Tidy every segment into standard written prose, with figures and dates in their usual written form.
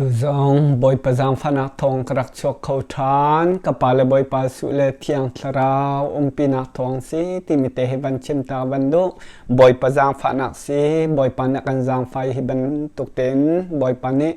Tuzong Bawipa zaangfahnak thawng ka rak chuak kho ṭhan. Ka pa le Bawipa Suh le Thiang Thlarau umpinak thawng si timi te hi van chim ta van duh. Bawipa zaangfahnak si, Bawipa nih a kan zaangfah hi bantuk tein Bawipa nih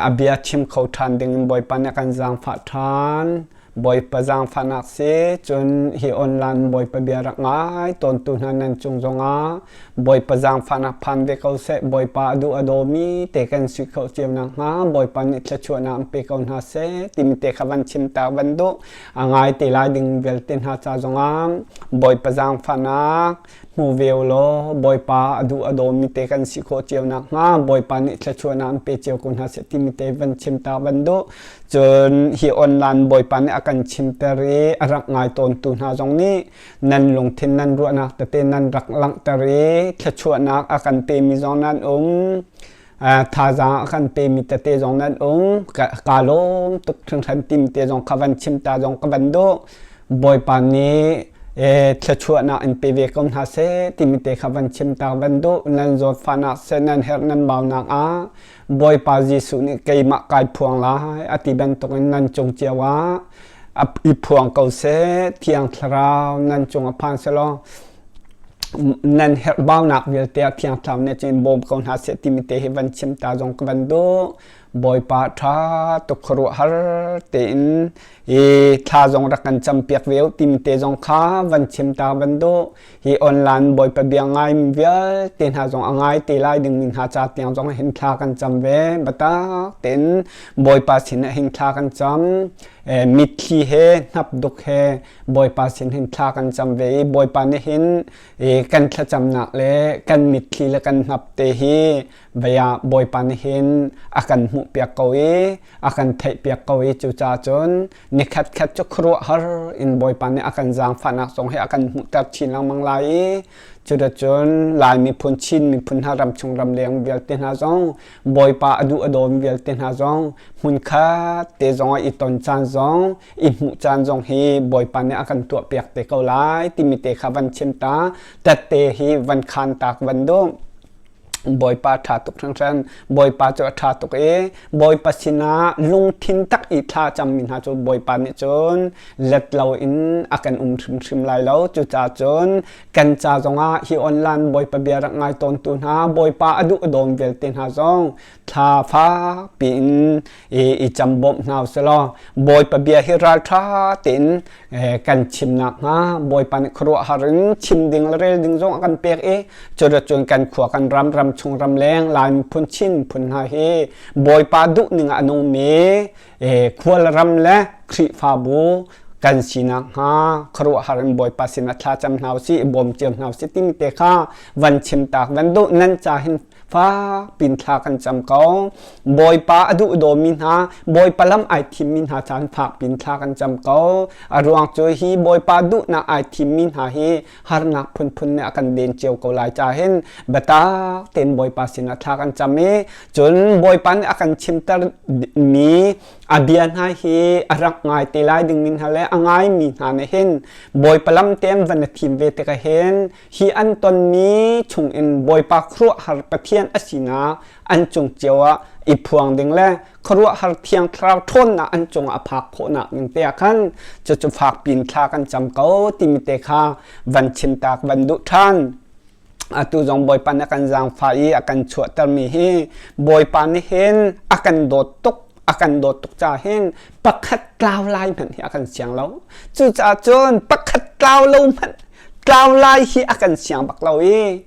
a bia chim kho ṭhan dingin Bawipa nih a kan zaangfah ṭhan. Bawipa zaangfahnak si, cun hi online Bawipa bia rak ngai tawntu hna nan cung zongah Bawipa zaangfahnak phan ve ko seh. Bawipa a duh a dawmi te kan si kho cio nakhnga Bawipa nih thluachuahnak an pe ko hna seh timi te kha van chim ta van duh. A ngai te lai ding vialte hna ca zongah Bawipa zaangfahnak hmu ve u law Bawipa a duh a dawmi te kan si khawh cio nakhnga Bawipa nih thluachuahnak an pe cio ko hna seh timi te van chim ta van duh. Cun hi online Bawipa nih a kan chimter i a rak ngai tawntu hna zong nih nan lungthin nan ruahnak tete nan rak langhter i thluachuahnak a kan pemi zong nan um. Thazaang a kan pemi tete zong nan um. Ka lawm tuk hringhran timi te zong kha van chim ta zong ka van duh. Bawipa nih thluachuahnak in pe ve ko hna seh timi te kha van chim ta van duh. Nan zawtfahnak seh nan herh nan baunak ah Bawipa Jesuh nih keimah kai phuang lai a ti bantukin nan cung cio ah i phuang ko seh. Thiang Thlarau nan cung a phan selaw nan herhbaunak vialte ah Thiang Thlarau nih cun bawm ko hna seh timi te hi van chim ta zong ka van duh. Bawipa ṭha tuk khuaruahhar tein i thla zong rak kan campiak ve u timi te zong kha van chim ta van duh. Hi online Bawipa bia ngai vialte hna zong a ngai te lai dingmi hna ca tiang zong hin thla kan cam ve. Biatak tein Bawipa sin ah hin thla kan cam. Mitthli he hnapduk he Bawipa sin hin thla kan cam ve i Bawipa nih hin kan thlacamnak le kan mitthli le kan hnap te hi vei ah Bawipa nih hin a kan hmuhpiak ko i a kan theihpiak ko i cucaah cun nikhat khat cu khuaruahhar in Bawipa nih a kan zaangfahnak zong hi a kan hmuhter chin lengmang lai i cuticun Lai miphun Chin miphun hna ramchung ramleng vialte hna zong Bawipa a duh a dawm vialte hna zong hmunkhat te zong ah i ton caan zong i hmuh caan zong hi Bawipa nih a kan tuahpiak te ko lai timi te kha van chim ta tette hi van khan tak van duh. Bawipa ṭha tuk hringhran. Bawipa cu a ṭha tuk i Bawipa sinah lungthin tak i thla cammi hna cu Bawipa nih cun let loin a kan um hrimhrim lai lo. Cucaah cun kan ca zongah hi online Bawipa bia rak ngai tawntu hna, Bawipa a duh a dawm vialte hna zong thla fak piin i cam bawmh hna usih law Bawipa bia hi ralṭha tein kan chim nakhnga Bawipa nih khuaruahhar in chim ding le rel ding zong a kan pek i cuticun kan khua kan ram ram chung ram leng Lai miphun Chin miphun hna hi Bawipa duh ning ah a nungmi khual ram le Khrihfabu kan si nakhnga khuaruahhar in Bawipa sinah thla cam hna usih bawm cio hna usih timi te kha van chim tak van duh nan ca hin Fak pin thla kan cam ko. Bawipa a duh dawmi hna, Bawipa lam ai thimmi hna caan fak pin thla kan cam ko. A ruang cu hi Bawipa duhnak ai thimmi hna hi harnak phunphun nih a kan den cio ko lai ca hin biatak tein Bawipa sinah thla kan cam i cun Bawipa nih a kan chimter mi a bia hna hi a rak ngai te lai dingmi hna le a ngaimi hna nih hin Bawipa lam tein van i thim ve tikah hin Hi an tonmi chungin Bawipa khuaruahhar Pathian a sinak an cung cio ah i phuang ding le khuaruahhar Thiang Thlarau ṭhawnnak an cungah a phak khawhnak ding te ah khan cucu fak pin thla kan cam ko timi te kha van chimtak van duh ṭhan. Atu zong Bawipa nih a kan zaangfah i a kan chuahtermi hi Bawipa nih hin a kan dawt tuk a kan dawt tuk ca hin pakhat tlau lai hmanh hi a kan siang lo. Cucaah cun pakhat tlau lo hmanh tlau lai hi a kan siang bak lo i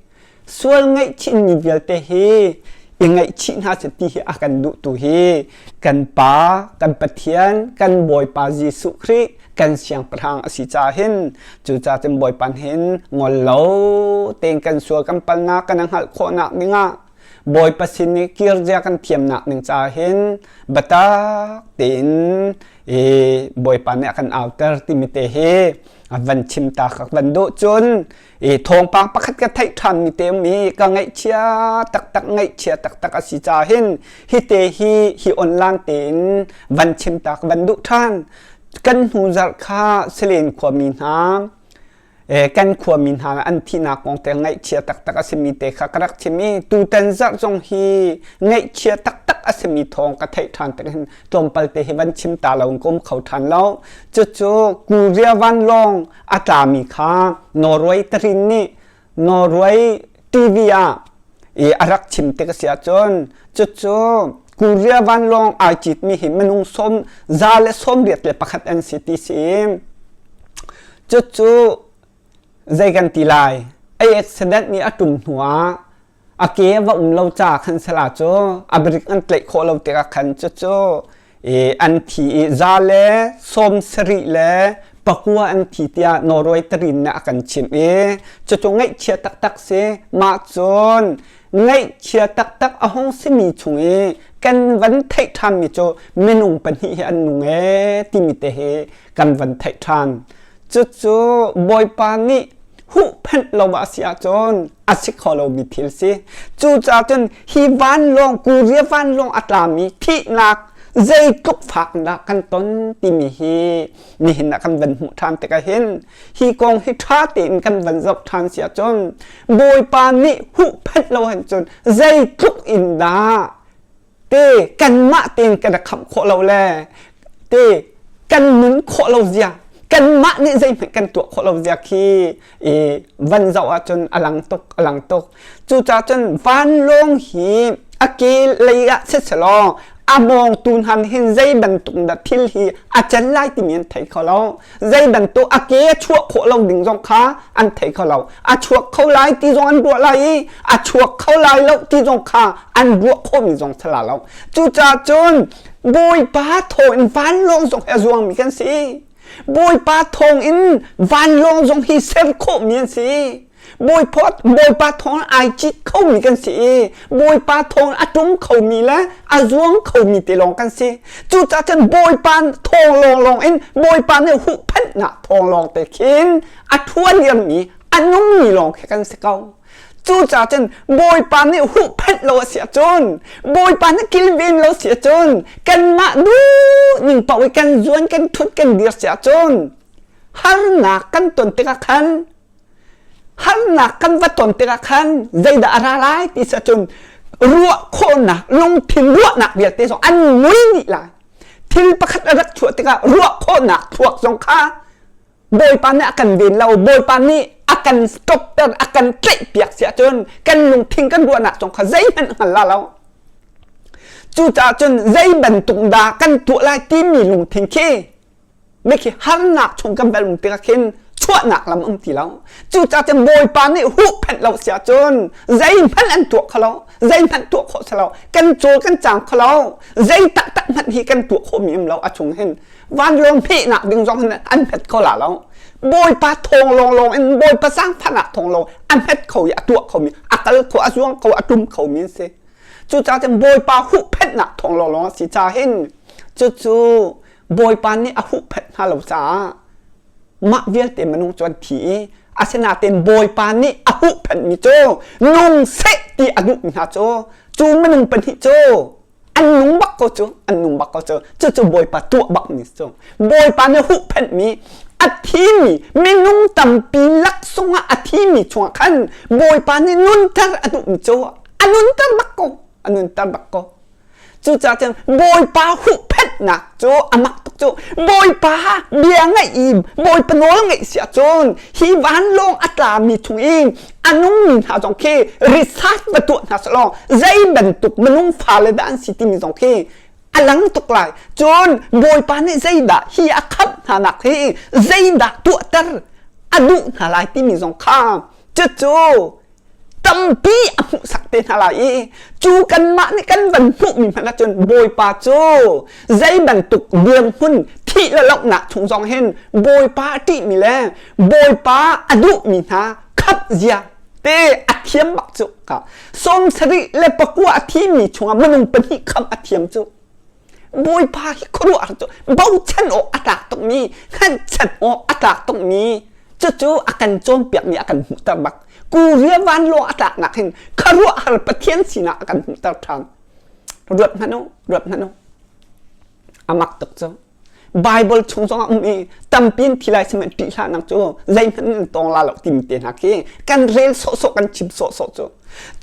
sual ngaihchihmi vialte hi i ngaihchih hna seh ti hi a kan duhtu hi kan Pa, kan Pathian, kan Bawipa Jesuh Khrih kan siangpahrang a si caah hin cucaah cun Bawipa hin ngol lo tein kan sual kan palnak kan hngalh khawhnak dingah Bawipa sin i kir zia kan thiamnak ning caah hin biatak tein i Bawipa nih a kan auter timi te hi van chim ta ka van duh cun i thawngpang pakhat ka theih ṭhan mi te um i ka ngaihchia taktak ngaihchia taktak a si caah hin hi te hi hi online tein van chim ta ka van duh ṭhan kan hnu zarh kha Salen khuami hna. Kan khuami hna an thihnak kong te ngaihchia taktak a simi te kha ka rak chim i tutan zarh zong hi ngaihchia taktak a simi thawng ka theih ṭhan tik hin tlawmpal te hi van chim ta lo in ka um kho ṭhan lo. Cucu Korea vanlawng a tlami kha Norway tarin nih Norway TV ah i a rak chim tik a si ahcun cucu Korea vanlawng ai citmi hi minung 181 an si ti si. Cucu zei kan ti lai? Ei accident nih a tum hnu ah a ke va um lo ca khan sala cu a brik an tlaih khawh lo tikah khan cucu i an thi i 179 an thi tiah Norway tarin nih a kan chimh i cucu ngaihchia taktak si. Mah cun ngaihchia taktak a hung simi chung i kan van theih ṭhanmi cu minung pahnih hi an nung ee timi te hi kan van theih ṭhan. Cucu Bawipa nih huhphenh lo a si ahcun a si kho lomi thil si. Cucaah cun hi vanlawng, Korea vanlawng a tlami thihnak zeitluk fak dah kan ton timi hi nihin ah kan van hmuh ṭhan tikah hin hi kong hi ṭha tein kan van zoh ṭhan si ahcun Bawipa nih huhphenh lo hin cun zeitluk in dah te kanmah tein kan rak khamh khawh lo le te kan nun khawh lo zia kanmah nih zeihmanh kan tuah khawh lo zia khi i van zoh ahcun a lang tuk a lang tuk cucaah cun vanlawng hi a ke lei ah siselaw a mawngtu hna nih hin zei bantuk dah thil hi a can lai timi an thei kho lo zei bantuk a ke a chuah khawh lo ding zong kha an thei kho lo a chuak kho lai ti zong an ruah lai i a chuak kho lai lo ti zong kha an ruah khawhmi zong sala lo cucaah cun bawipa thaw in vanlawng zong hi a zuangmi kan si bawipa thawng in vanlawng zong hi ser khawhmi an si Bawipa Bawipa thawng ai cit khomi kan si i Bawipa thawng a tum khomi le a zuang khomi te lawng kan si. Cucaah cun Bawipa thawng lawnglawng in Bawipa nih huhphenhnak thawng lawng te khin a ṭhuaniammi a nungmi lawng khi kan si ko. Cucaah cun Bawipa nih huhphenh lo a si ahcun Bawipa nih kilven lo si ahcun kanmah duh ning paoh i kan zuan kan ṭhut kan dir si ahcun harnak kan ton tikah khan harnak kan va ton tikah khan zeidah a ra lai ti si ahcun ruah khawhnak lungthin ruahnak vialte zong an mui dih lai thil pakhat a rak chuah tikah ruah khawhnak thluak zong kha Bawipa nih a kan ven lo Bawipa nih a kan stopter a kan tlaihpiak si ahcun kan lungthin kan ruahnak zong kha zeihmanh hngal la lo cucaah cun zei bantuk dah kan tuah lai timi lungthin khi Mikhi harnak chung kan bel um tikah khin chuahnak lam um ti lo. Cucaah cun Bawipa nih huhphenh lo si ahcun zeihmanh an tuah kho lo, zeihmanh tuah khawh si lo, kan cawl kan caang kho lo, zei taktak hmanh hi kan tuah khawhmi um lo a chung hin vanlawng hmehnak ding zong hin an hmet kho la lo. Bawipa thawng lawnglawng in Bawipa zaangfahnak thawng lawng a hmet kho i a tuah khomi, a kal kho, a zuang kho, a tum khomi an si. Cucaah cun Bawipa huhphenhnak thawng lawnglawng a si ca hin cucu Bawipa nih a huhphenh hna lo caah mah vialte minung cu an thi i asinain Bawipa nih a huhphenhmi cu nung seh ti a duhmi hna cu cu minung pahnih cu an nung bak ko cu an nung bak ko cu cucu Bawipa tuah bakmi cu Bawipa nih huhphenhmi a thimi minung tampi lak sungah a thimi chungah khan Bawipa nih nunter a duhmi cu a nunter bak ko a nunter bak ko Cucaah cun Bawipa huhphenhnak cu a mak tuk cu Bawipa bia ngaih i Bawipa nawl ngaih si ahcun hi vanlawng a tlami chung i a nungmi hna zong khi research va tuah hna sehlaw zei bantuk minung fale dah an si timi zong khi a lang tuk lai. Cun Bawipa nih zeidah hi a khamh hna nak hi zeidah tuahter a duh hna lai timi zong kha cucu tampi a hmuhsak te hna lai i cu kanmah nih kan van hmuhmi hmanh ahcun Bawipa cu zei bantuk dirhmun thih le lohnak chung zong hin Bawipa a ṭihmi le Bawipa a duhmi hna khamh zia te a thiam bak cu ka 79 a thimi chungah minung pahnih khamh a thiam cu Bawipa hi khuaruahhar cu bochan awk a tlak tukmi, hngalhchan awk a tlak tukmi cucu a kan cawnpiakmi a kan hmuhter bak. Korea vanlawng a tlaknak hin khuaruahhar Pathian sinak a kan hmuhter ṭhan. Ruat hmanh u, ruat hmanh u. A mak tuk cu. Bible chung zong ah um i tampi in thi lai sihmanh ṭih hlah nang cu zeihmanh nan tawng la lo timi te hna khi kan rel sawhsawh kan chim sawhsawh cu.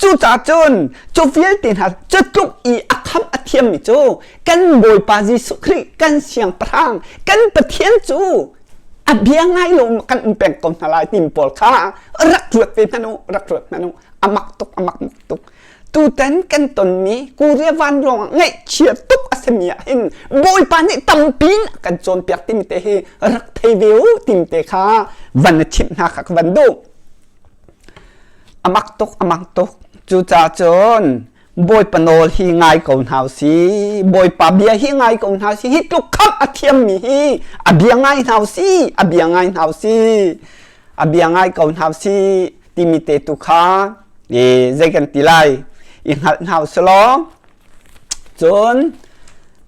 Cucaah cun cu vialte hna cu tluk i a khamh a thiammi cu kan Bawipa Jesuh Khrih kan Siangpahrang kan Pathian cu a bia ngai lo kan um peng ko hna lai timi pawl kha rak ruat ve hmanh u rak ruat hmanh u a mak tuk a mak tuk. Tutan kan tonmi Korea vanlawng ah ngaihchia tuk a simi ah hin Bawipa nih tampi in a kan cawnpiak timi te hi rak thei ve u timi te kha van na chimh hna kha ka van duh. A mak tuk a mak tuk. Cucaah cun Bawipa nawl hi ngai ko hna u si. Bawipa bia hi ngai ko hna si. Hi tluk khamh a thiammi hi a bia ngai hna u si. A bia ngai hna u si. A bia ngai ko hna u si timi te tu kha zei kan ti lai i hngalh hna u law cun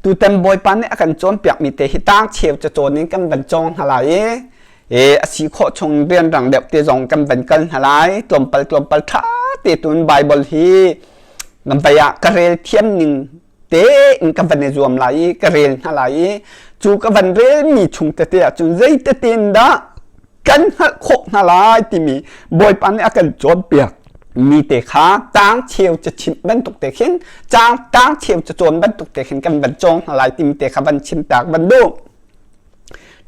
tutan Bawipa nih a kan cawnpiakmi te hi tang cheu cacawn in kan van cawng hna lai i a si khawh chung rianrang deuh te zong kan van kal hna lai tlawmpal tlawmpal ṭha te tun Bible hi kan vai ah ka rel thiam ning tein ka van i zuam lai i ka rel hna lai i cu ka van relmi chung tete ahcun zei tete in dah kan hngalh khawh hna lai timi Bawipa nih a kan cawnpiak mi te kha tang cheu cachimh bantuk te khin cang tang cheu cacawn bantuk te khin kan van cawng hna lai timi te kha van chim tak van duh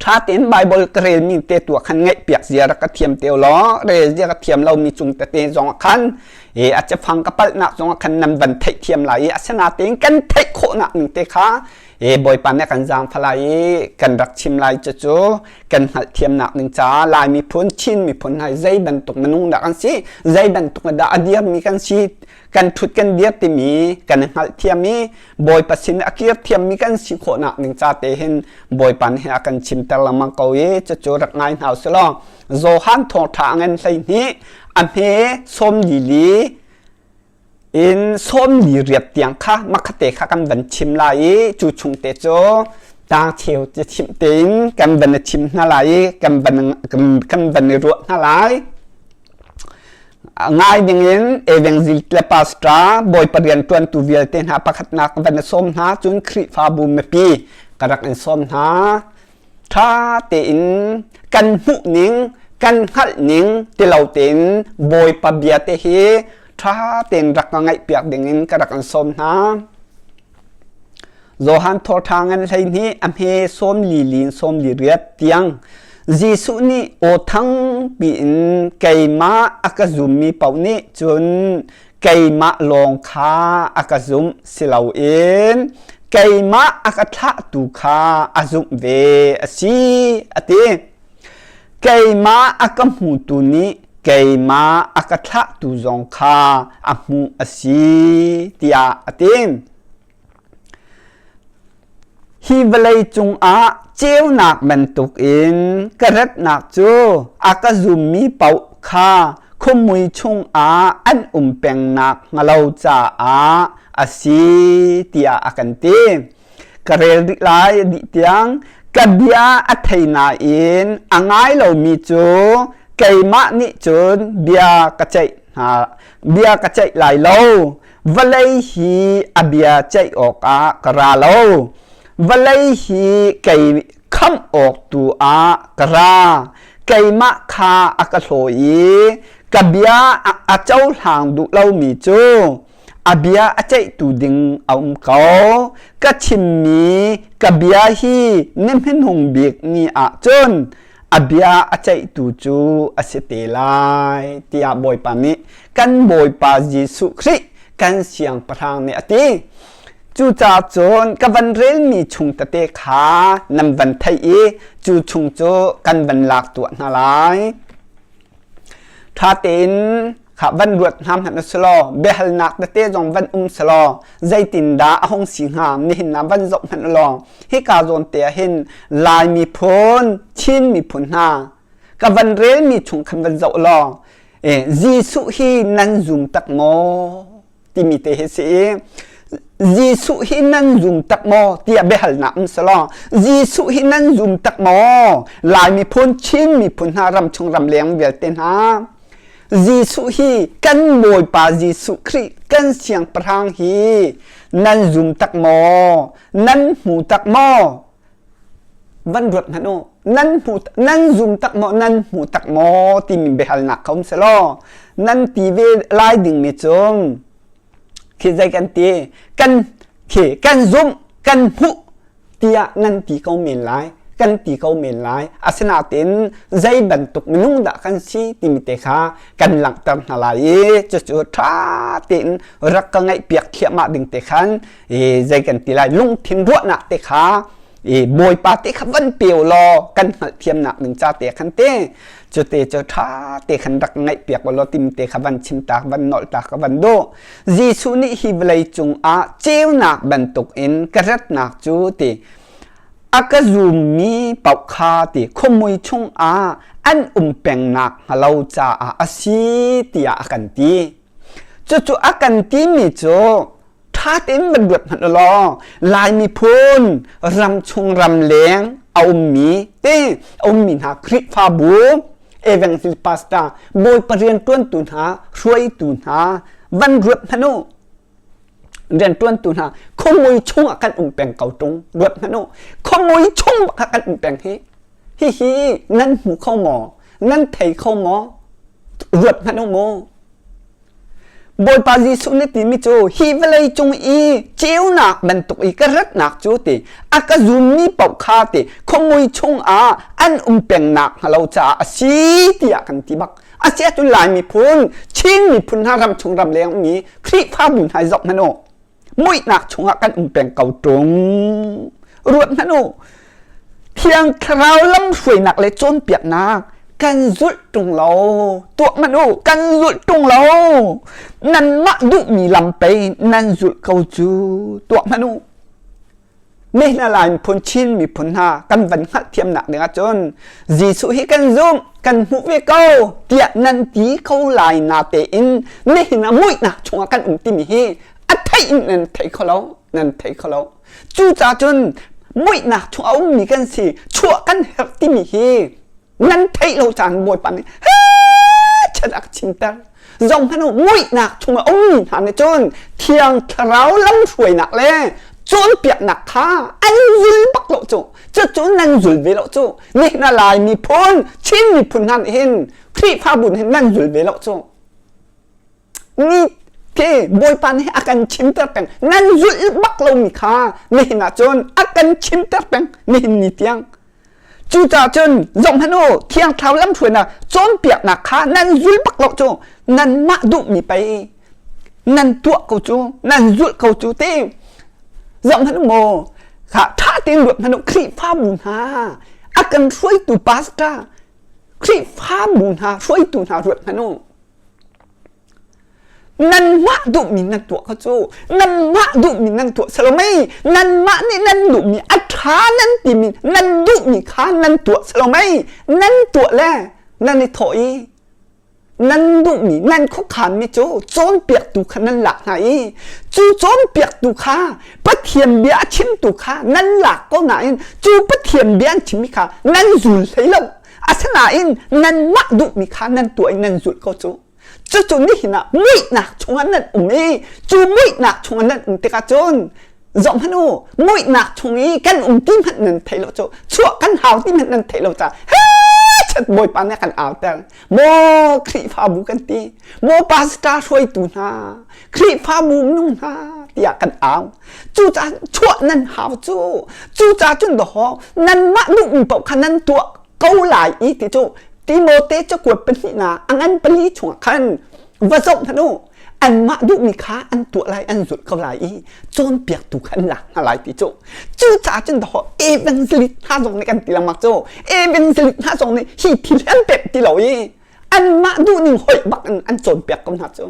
ṭha tein Bible ka relmi te tu khan ngaihpiak zia rak ka thiam te law rel zia ka thiam lomi cung tete zong khan e a cafang ka palhnak zong khan nan van theih thiam lai i asinatein kan theih khawhnak ning te kha e Bawipa nih kan zaangfah lai i kan rak chim lai cucu kan hngalhthiamnak ding caah Lai miphun Chin miphun hai zei bantuk minung dah kan si zei bantuk dah a dirmi kan si kan ṭhut kan dir timi kan i hngalhthiam i Bawipa sin a kir thiammi kan si khawhnak ding ca te hin Bawipa nih a kan chimter lengmang ko i cucu rak ngai hna usih law Johan thawngṭha a ngan 12 a hme 44 in 48 tiang kha makhate kha kan van chim lai i cu chung te cu tang cheu te chimh tein kan van i chim hna lai i kan van kan van i ruah hna lai. Ngai dingin evangelist le pastor bawipa rianṭuantu vialte hna pakhatnak van i sawm hna cun Khrihfabu mipi ka rak in sawm hna. Ṭha tein kan hmuh ning, kan hngalh ning ti lo tein Bawipa bia te hi ṭha tein rak ka ngaihpiak dingin ka rak in sawm hna. Johan thawṭha ngan 12 a hme 44 in 48 tiang Jesuh nih aw thang piin keimah a ka zummi paoh nih cun keimah lawng kha a ka zumh si loin keimah a ka thlahtu kha a zumh ve a si a ti. Keimah a ka hmutu nih keimah a ka thlahtu zong kha a hmuh a si tiah a ti. Hi vawlei cungah ceunak bantukin ka ratnak cu a ka zummi paoh kha khuamui chungah an um pengnak hnga lo caah a si tiah a kan ti. Ka rel rih lai dih tiang ka bia a thei nain a ngai lomi cu keimah nih cun bia ka ceih hna bia ka ceih lai lo. Vawlei hi a bia ceih awkah ka ra lo. Vawlei hi kei khamh awk tu ah ka ra. Keimah kha a ka hlaw i ka bia a cohlang duh lomi cu a bia a ceihtu ding a um ko. Ka chimmi ka bia hi ni hmanung bik ni ah cun a bia a ceihtu cu a si te lai tiah Bawipa nih kan Bawipa Jesuh Khrih kan siangpahrang nih a ti. Cucaah cun ka van relmi chung tete kha nan van theih i cu chung cu kan van lak tuah hna lai. Ṭha tein kha van ruat hna hmanh u law biahalnak tete zong van um selaw zeitindah a hung si hnga nihin ah van zoh hmanh u law hika zawn te ah hin Lai miphun Chin miphun hna ka van relmi chung khan van zoh law Jesuh hi nan zum tak maw timi te hi si i Jesuh hi nan zum tak maw tiah biahalnak um selaw Jesuh hi nan zum tak maw Lai miphun Chin miphun hna ramchung ramleng vialte hna Jesuh hi kan Bawipa Jesuh Khrih kan siangpahrang hi nan zum tak maw nan hmu tak maw? Van ruat hmanh u. Nan hmu nan zum tak maw nan hmu tak maw timi biahalnak kha um selaw nan ti ve lai dingmi cu khi zei kan ti kan khi kan zumh kan hmuh tiah nan ti ko men lai kan ti ko men lai. Asinain zei bantuk minung dah kan si timi te kha kan langhter hna lai i cucu ṭha tein rak ka ngaihpiak thliahmah ding te khan zei kan ti lai lungthin ruahnak te kha i Bawipa te kha van pe law kan hngalhthiamnak ding ca te khan te cu te cu ṭha te khan rak ngaihpiak law tim te kha van chim tak van nolh ta ka van duh. Jesuh nih hi vawlei cungah ceunak bantukin ka ratnak cu ti a ka zummi paoh kha ti khuamui chungah an um pengnak hnga lo caah a si tiah a kan ti. Cucu a kan timi cu ṭha tein van ruat hmanh law Lai miphun ramchung ramleng a ummi te a ummi hna Khrihfabu evangelist pastor Bawipa rianṭuantu hna hruaitu hna van ruat hmanh u. Rianṭuantu hna khuamui chungah kan um peng ko ṭung ruat hmanh u. Khuamui chung bak ah kan um peng hi. Hihi nan hmu kho maw? Nan thei kho maw? Ruat hmanh u mu. Bawipa Jesuh nih timi cu hi vawlei cung i ceunak bantuk i ka ratnak cu ti a ka zummi paoh kha ti khuamui chungah an um pengnak hnga lo caah a si tiah kan ti bak. A si ahcun Lai miphun, Chin miphun hna ram chung ram leng ummi Khrihfabu hna zoh hmanh u. Muihnak chungah kan um peng ko ṭung. Ruat hmanh u. Thiang Thlarau lamhruainak le cawnpiaknak kan zulh ṭung lo. Tuah hmanh u, kan zulh ṭung lo. Nanmah duhmi lam pei nan zulh ko cu. Tuah hmanh u. Mehna Lai miphun Chin miphun hna kan van hngalhthiamnak ding ahcun Jesuh hi kan zumh, kan hmuh ve ko tiah nan ti ko lai na tein nihin ah muihnak chungah kan um timi hi a theih in nan thei kho lo, nan thei kho lo. Cucaah cun muihnak chung a ummi kan si, chuah kan herh timi hi nan theih lo caan Bawipa nih chan a ka chimter. Zong hmanh u muihnak chung a ummi hna nih cun Thiang Thlarau lamhruainak le cawnpiaknak kha an zul bak lo cu. Cucu nan zul ve lo cu. Nihin a Lai miphun, Chin miphun hna nih hin Khrihfabu nih hin nan zul ve lo cu. Ni ke Bawipa nih a kan chimter peng. Nan zulh bak lomi kha nihin ah cun a kan chimter peng nihin ni tiang. Cucaah cun zohhmanh u, Thiang Thlarau lamhruainak cawnpiaknak kha nan zul bak lo cu nanmah duhmi pei nan tuah ko cu, nan zulh ko cu ti. Zohhmanh u maw, kha ṭha tein ruat hmanh u, Khrihfabu hna a kan hruaitu pastor, Khrihfabu hna hruaitu hna ruat hmanh u. Nanmah duhmi nan tuah kha cu nanmah duhmi nan tuah si lo mei? Nanmah nih nan duhmi a ṭha nan timi nan duhmi kha nan tuah si lo mei? Nan tuah le nan i thawh i nan duhmi nan khuakhanmi cu cawnpiaktu kha nan lak hna i cu cawnpiaktu kha Pathian bia a chimtu kha nan lak ko nain cu Pathian bia an chimmi kha nan zul hlei lo. Asinain nanmah duhmi kha nan tuah i nan zulh ko cu. Cucu nihin ah muihnak chungah nan um i cu muihnak chungah nan um tikah cun zohhmanh u muihnak chung i kan um ti hmanh nan theih lo cu chuah kan hau ti hmanh nan theih lo caah chat Bawipa nih a kan auter maw Khrihfabu kan ti maw pastor hruaitu hna Khrihfabu minung hna tiah kan au cucaah chuah nan hau cu cucaah cun dawh nanmah duhmi paoh kha nan tuah ko lai i ti cu Timote cakuat pahnihnak a ngan pali chungah khan va zoh hmanh u anmah duhmi kha an tuah lai an zulh ko lai i cawnpiaktu kha an lak hna lai ti cu cucaah cun dawh evangelist hna zong nih kan ti lengmang cu evangelist hna zong nih hi thil hi an pemh ti lo i anmah duhning hoih bak in an cawnpiak ko hna cu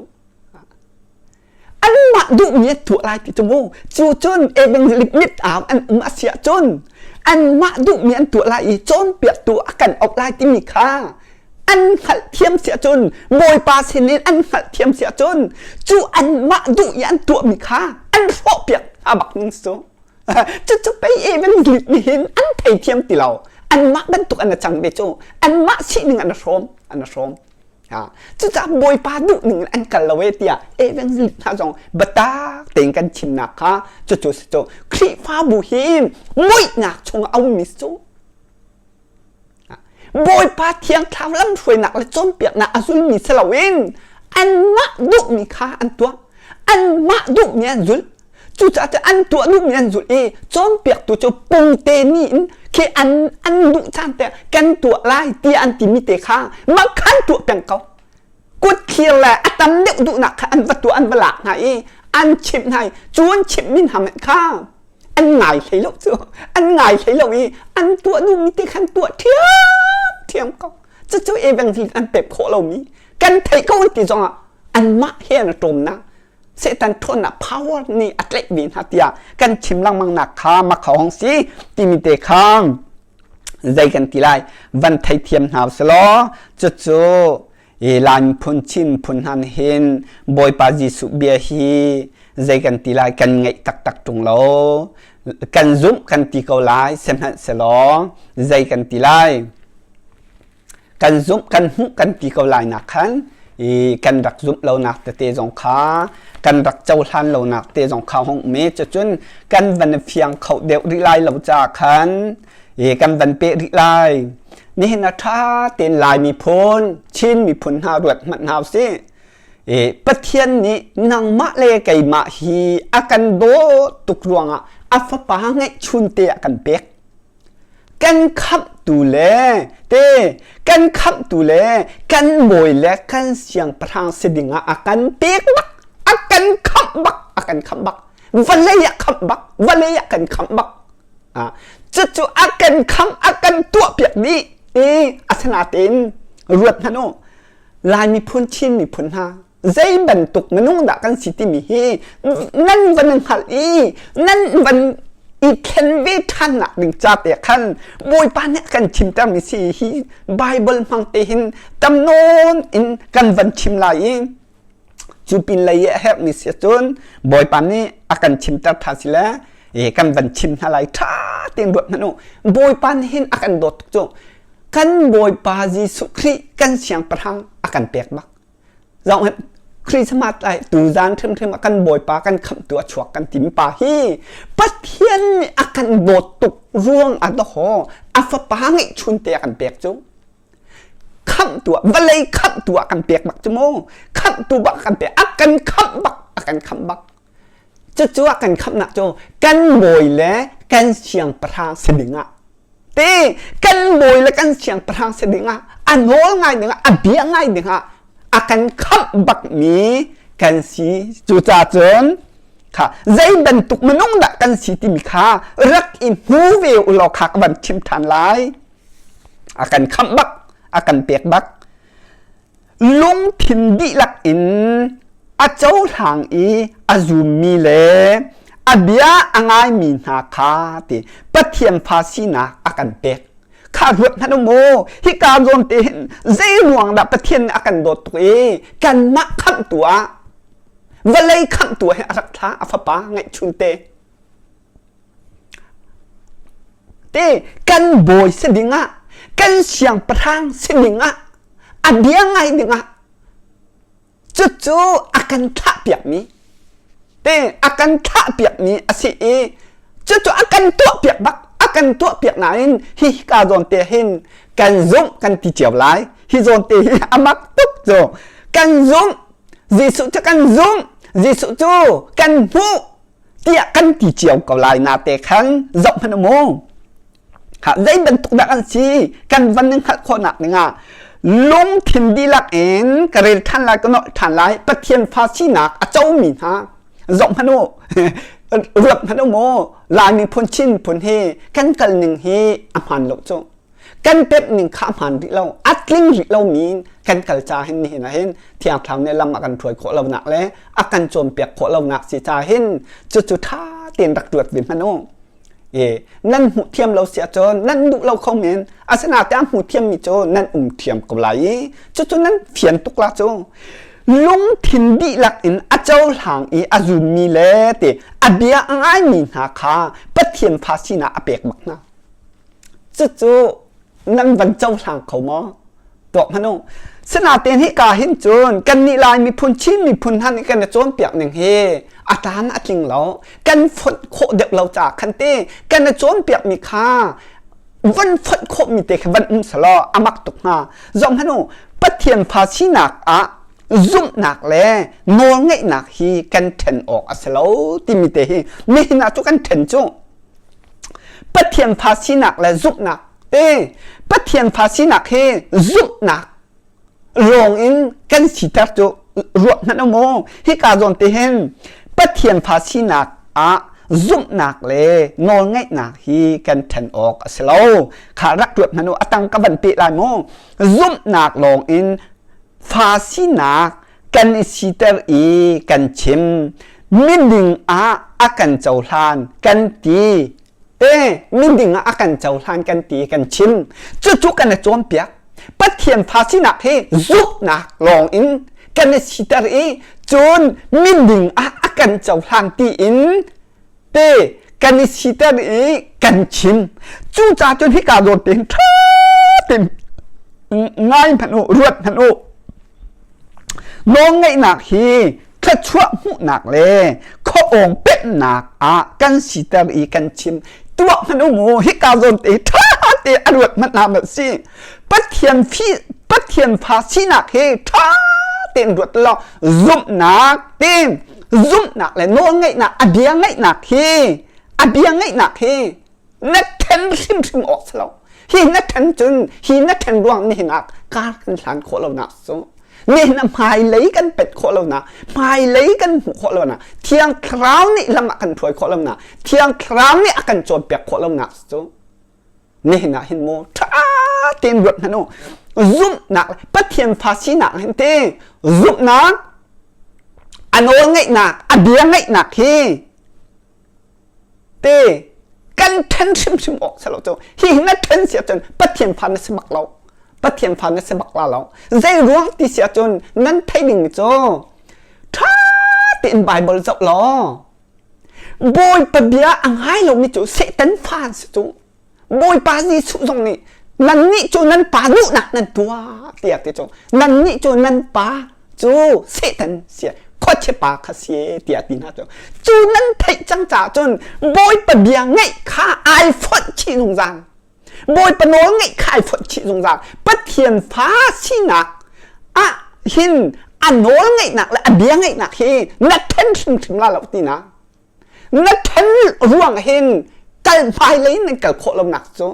Anmah duhmi an tuah lai ti cu mu. Cu cun evangelist mit au an um a si ahcun anmah duhmi an tuah lai i cawnpiaktu a kan auh lai timi kha an hngalhthiam si ahcun Bawipa sinin an hngalhthiam si ahcun cu anmah duh i an tuahmi kha an hrawhpiak hna bak ning cu. Cucu pei evangelist nih hin an theithiam ti lo. Anmah bantuk an cang ve cu. Anmah sining an hrawm, an hrawm. Cucaah Bawipa duh ning in an kal lo e tiah evangelist hna zong biatak tein kan chimnak kha cucu si cu Khrihfabu hi muihnak chungah a ummi si cu. Bawipa Thiang Thlarau lamhruainak le cawnpiaknak a zulmi si loin anmah duhmi kha an tuah. Anmah duhmi an zulh. Cucaah cu an tuah duhmi an zulh i cawnpiaktu cu pungte ni in khi an an duh caan te kan tuah lai tiah an timi te kha mah khan tuah peng ko. Kut thlir le a tam deuh duhnak kha an va tuah an va lak hna i an chimh hna i cu an chimhmi hna kha an ngai hlei lo cu an ngai hlei lo i an tuah duhmi te khan tuah ṭhiamṭhiam ko. Cucu evangelist an pek khawh lomi kan theih ko an ti zongah anmah he an ṭawmnak Satan ṭhawnnak power nih a tlaih ve hna tiah kan chim lengmang nak kha makha hong si timi te kha zei kan ti lai van theithiam hna usih cucu Lai miphun Chin miphun hna nih hin Bawipa Jesuh bia hi zei kan ti lai kan ngeih taktak ṭung lo kan zumh kan ti ko lai sihmanhsehlaw zei kan ti lai kan zumh kan hmuh kan ti ko lai nak khan i kan rak zumh lonak tete zong kha kan rak cohlan lonak te zong kha hong me cucun kan van fiang kho deuh rih lai lo ca khan i kan van peh rih lai nihin a ṭha tein Lai miphun Chin miphun hna ruat hmanh hna usih i Pathian nih nangmah le keimah hi a kan dawt tuk ruangah a fapa ngeihchun te a kan pek Kan khamhtu le te kan khamhtu le kan bawi le kan siangpahrang si dingah a kan pek bak a kan khamh bak a kan khamh bak vawlei a khamh bak vawlei a kan khamh bak ah cucu a kan khamh a kan tuahpiak dih i asinain ruat hmanh u Lai miphun Chin miphun hna zei bantuk minung dah kan si timi hi nan van hngalh i nan van i thlen ve ṭhannak ding ca te khan Bawipa nih a kan chimtermi si hi Bible hmang te hin tam nawn in kan van chim lai i cu pin lei i a herhmi si cun Bawipa nih a kan chimter ṭhan si le e kan van chim hna lai ṭha tein ruat hmanh u Bawipa nih hin a kan dawt tuk cu kan Bawipa Jesuh Khrih kan siangpahrang a kan pek bak Zong Christmas lai tuzan hrimhrim ah kan Bawipa kan khamhtu a chuak kan timi pa hi Pathian nih a kan dawt tuk ruang ah dawhaw a fapa ngeihchun te a kan pek cu. Khamhtu ah vawlei khamhtu ah kan pek bak cu mu. Khamhtu bak kan pek a kan khamh bak a kan khamh bak. Cucu a kan khamhnak cu kan bawi le kan siangpahrang si ding ah te kan bawi le kan siangpahrang si ding ah a nawl ngai ding ah a bia ngai ding ah a kan khamh bakmi kan si cucaah cun kha zei bantuk minung dah kan si timi kha rak i hmu ve u law kha ka van chim ṭhan lai a kan khamh bak a kan pek bak lungthin dihlak in a cohlang i a zummi le a bia a ngaimi hna kha ti Pathian fa sinak a kan pek. Kha ruat hmanh u mu, hika zawn te hin zei ruang dah Pathian nih a kan dawt tuk i kanmah khamhtu ah vawlei khamhtu ah hin a rak thlah a fapa ngeihchun te. Te kan bawi si dingah kan siangpahrang si dingah a bia ngai dingah cucu a kan thlahpiakmi te a kan thlahpiakmi a si i cucu a kan tuahpiak bak a kan tuahpiak nain hi ka zawn te hin kan zumh kan ti cio lai hi zawn te hi a mak tuk cu kan zumh Jesuh cu kan zumh Jesuh cu kan hmuh tiah kan ti cio ko lai na te khan zoh hmanh u mu ha zei bantuk dah kan si kan van in hngalh khawhnak dingah lungthin dihlak in ka rel ṭhan lai ka nolh ṭhan lai Pathian fa sinak a comi hna zoh hmanh u ruat hmanh u mu Lai miphun Chin miphun hi kan kal ning hi a hmaan lo cu kan pemh ning kha a hmaan rih lo a tling rih lomi kan kal ca hin nihin ah hin Thiang Thlarau nih lam a kan hruai khawh lonak le a kan cawnpiak khawh lonak si ca hin cucu ṭha tein rak ruat ve hmanh u e nan hmuh thiam lo si ahcun nan duh lo kho men asinain a hmu thiammi cu nan um thiam ko lai i cucu nan fian tuk la cu lungthin dihlak in a cohlang i a zummi le te a bia a ngaimi hna kha Pathian fa sinak a pek bak hna Cucu nan van cohlang kho maw? Tuak hmanh u. Sinain hika hin cun kannih Lai miphun Chin miphun hna nih kan i cawnpiak ning hi a taan a tling lo. Kan fonh khawh deuh lo caah khan te kan i cawnpiakmi kha Van fonh khawhmi te kha van um selaw a mak tuk hnga. Zoh hmanh u, Pathian fa sinak ah zumhnak le nawlngeihnak hi kan ṭhen awk a si lo timi te hi nihin ah cu kan ṭhen cu. Pathian fa sinak le zumhnak te Pathian fa sinak hi zumhnak lawng in kan siter cu ruah hmanh u mu. Hika zawn te hin Pathian fa sinak ah zumhnak le nawlngaihnak hi kan ṭhen awk a si lo. Kha rak ruat hmanh u, a tang ka van peh lai mu. Zumhnak lawng in fa sinak kan i siter i kan chim. Miding ah a kan cohlan kan ti. Te miding ah a kan cohlan kan ti kan chim. Cucu kan i cawnpiak. Pathian fa sinak hi zumhnak lawng in kan i siter i cun miding ah a kan cohlan ti in te kan i siter i kan chim. Cucaah cun hika zawn te hin ṭha tein ngai hmanh u, ruat hmanh u. Nawlngaihnak hi thluachuah hmuhnak le khuaawng pemhnak ah kan siter i kan chim. Tuah hmanh u mu, hika zawn te ṭha te a ruat hmanh hna hmanh si. Pathian fi Pathian fa sinak hi ṭha tein ruat law zumhnak te zumhnak le nawlngaihnak a bia ngaihnak hi a bia ngaihnak hi na ṭhen hrimhrim awk si lo. Hi na ṭhen cun hi na ṭhen ruang nihin ah kar kan hlan khawh lonak cu nihin ah hmailei kan pet khawh lonak hmailei kan hmuh khawh lonak Thiang Thlarau nih lam a kan hruai khawh lonak Thiang Thlarau nih a kan cawnpiak khawh lonak cu nihin ah hin mu ṭha tein ruat hmanh u. Zumhnak Pathian fa sinak hin te zumhnak a nawl ngaihnak a bia ngaihnak hi te kan ṭhen hrimhrim awk si lo cu. Hi na ṭhen si ahcun Pathian fa na si bak lo. Pathian fa na si bak la lo. Zei ruang ti si ahcun nan theih ding cu ṭha tein Bible zoh law Bawipa bia a ngai lomi cu Satan fa an si cu. Bawipa Jesuh zong nih nannih cu nan pa duhnak nan tuah tiah ti cu nannih cu nan pa cu Satan si khuachia pa kha si tiah ti hna cu cu nan theih cang caah cun Bawipa bia ngaih kha ai fonh chih zungzal. Bawipa nawl ngaih kha ai fonh chih zungzal. Pathian fa sinak ah hin a nawl ngaihnak le a bia ngaihnak hi na then hrimhrim la lo tinak. Na then ruang hin kal hmailei nan kal khawh lonak cu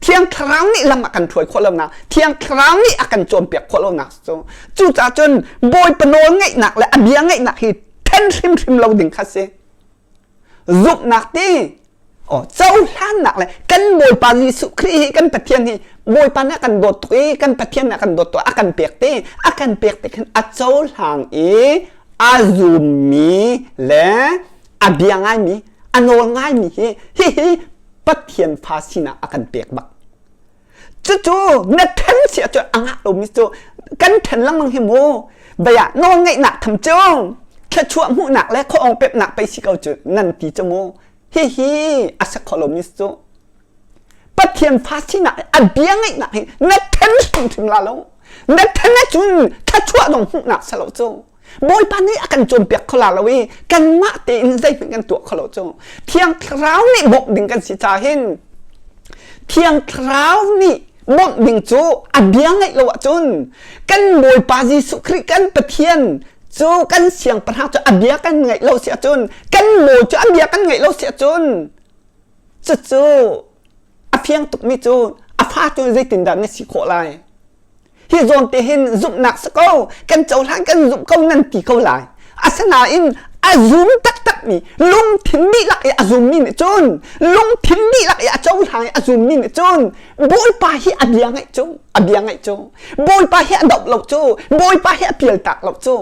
Thiang Thlarau nih lam a kan hruai khawh lonak, Thiang Thlarau nih a kan cawnpiak khawh lonak cu cucaah cun Bawipa nawl ngaihnak le a bia ngaihnak hi then hrimhrim lo ding kha si. Zumhnak ti oh cohlannak le kan Bawipa Jesuh Khrih hi kan Pathian hi Bawipa nih a kan dawt tuk i kan Pathian nih a kan dawt tuk a kan pek te a kan pek te khin a cohlang i a zummi le a bia ngaimi a nawl ngaimi hi hihi Pathian fa sinak a kan pek bak. Cucu na then si ahcun a ngah lomi cu kan then lengmang hi mu baya nawl ngeihnak tham cu thluachuah hmuhnak le khuaawng pepnak pei si ko cu nan ti cu mu hihi a si kho lomi cu Pathian fa sinak a bia ngeihnak hi na then hrimhrim la lo na then ahcun thluachuah dong hmuhnak si lo cu Bawipa nih a kan cawnpiak kho la lo i kanmah tein zeihmanh kan tuah kho lo cu Thiang Thlarau nih bawmh ding kan si ca hin Thiang Thlarau nih bawmh ding cu a bia ngaih lo ahcun kan Bawipa Jesuh Khrih kan Pathian cu kan siangpahrang cu a bia kan ngaih lo si ahcun kan Bawi cu a bia kan ngaih lo si ahcun cucu a fiang tukmi cu a fa cu zeitindah na si khawh lai? Hi zawn te hin zumhnak si ko, kan cohlan kan zumh ko nan ti ko lai. Asinain a zum taktakmi lungthin dihlak i a zummi nih cun lungthin dihlak i a cohlang i a zummi nih cun Bawipa hi a bia ngaih cu a bia ngaih cu Bawipa hi a doh lo cu Bawipa hi a pialtak lo cu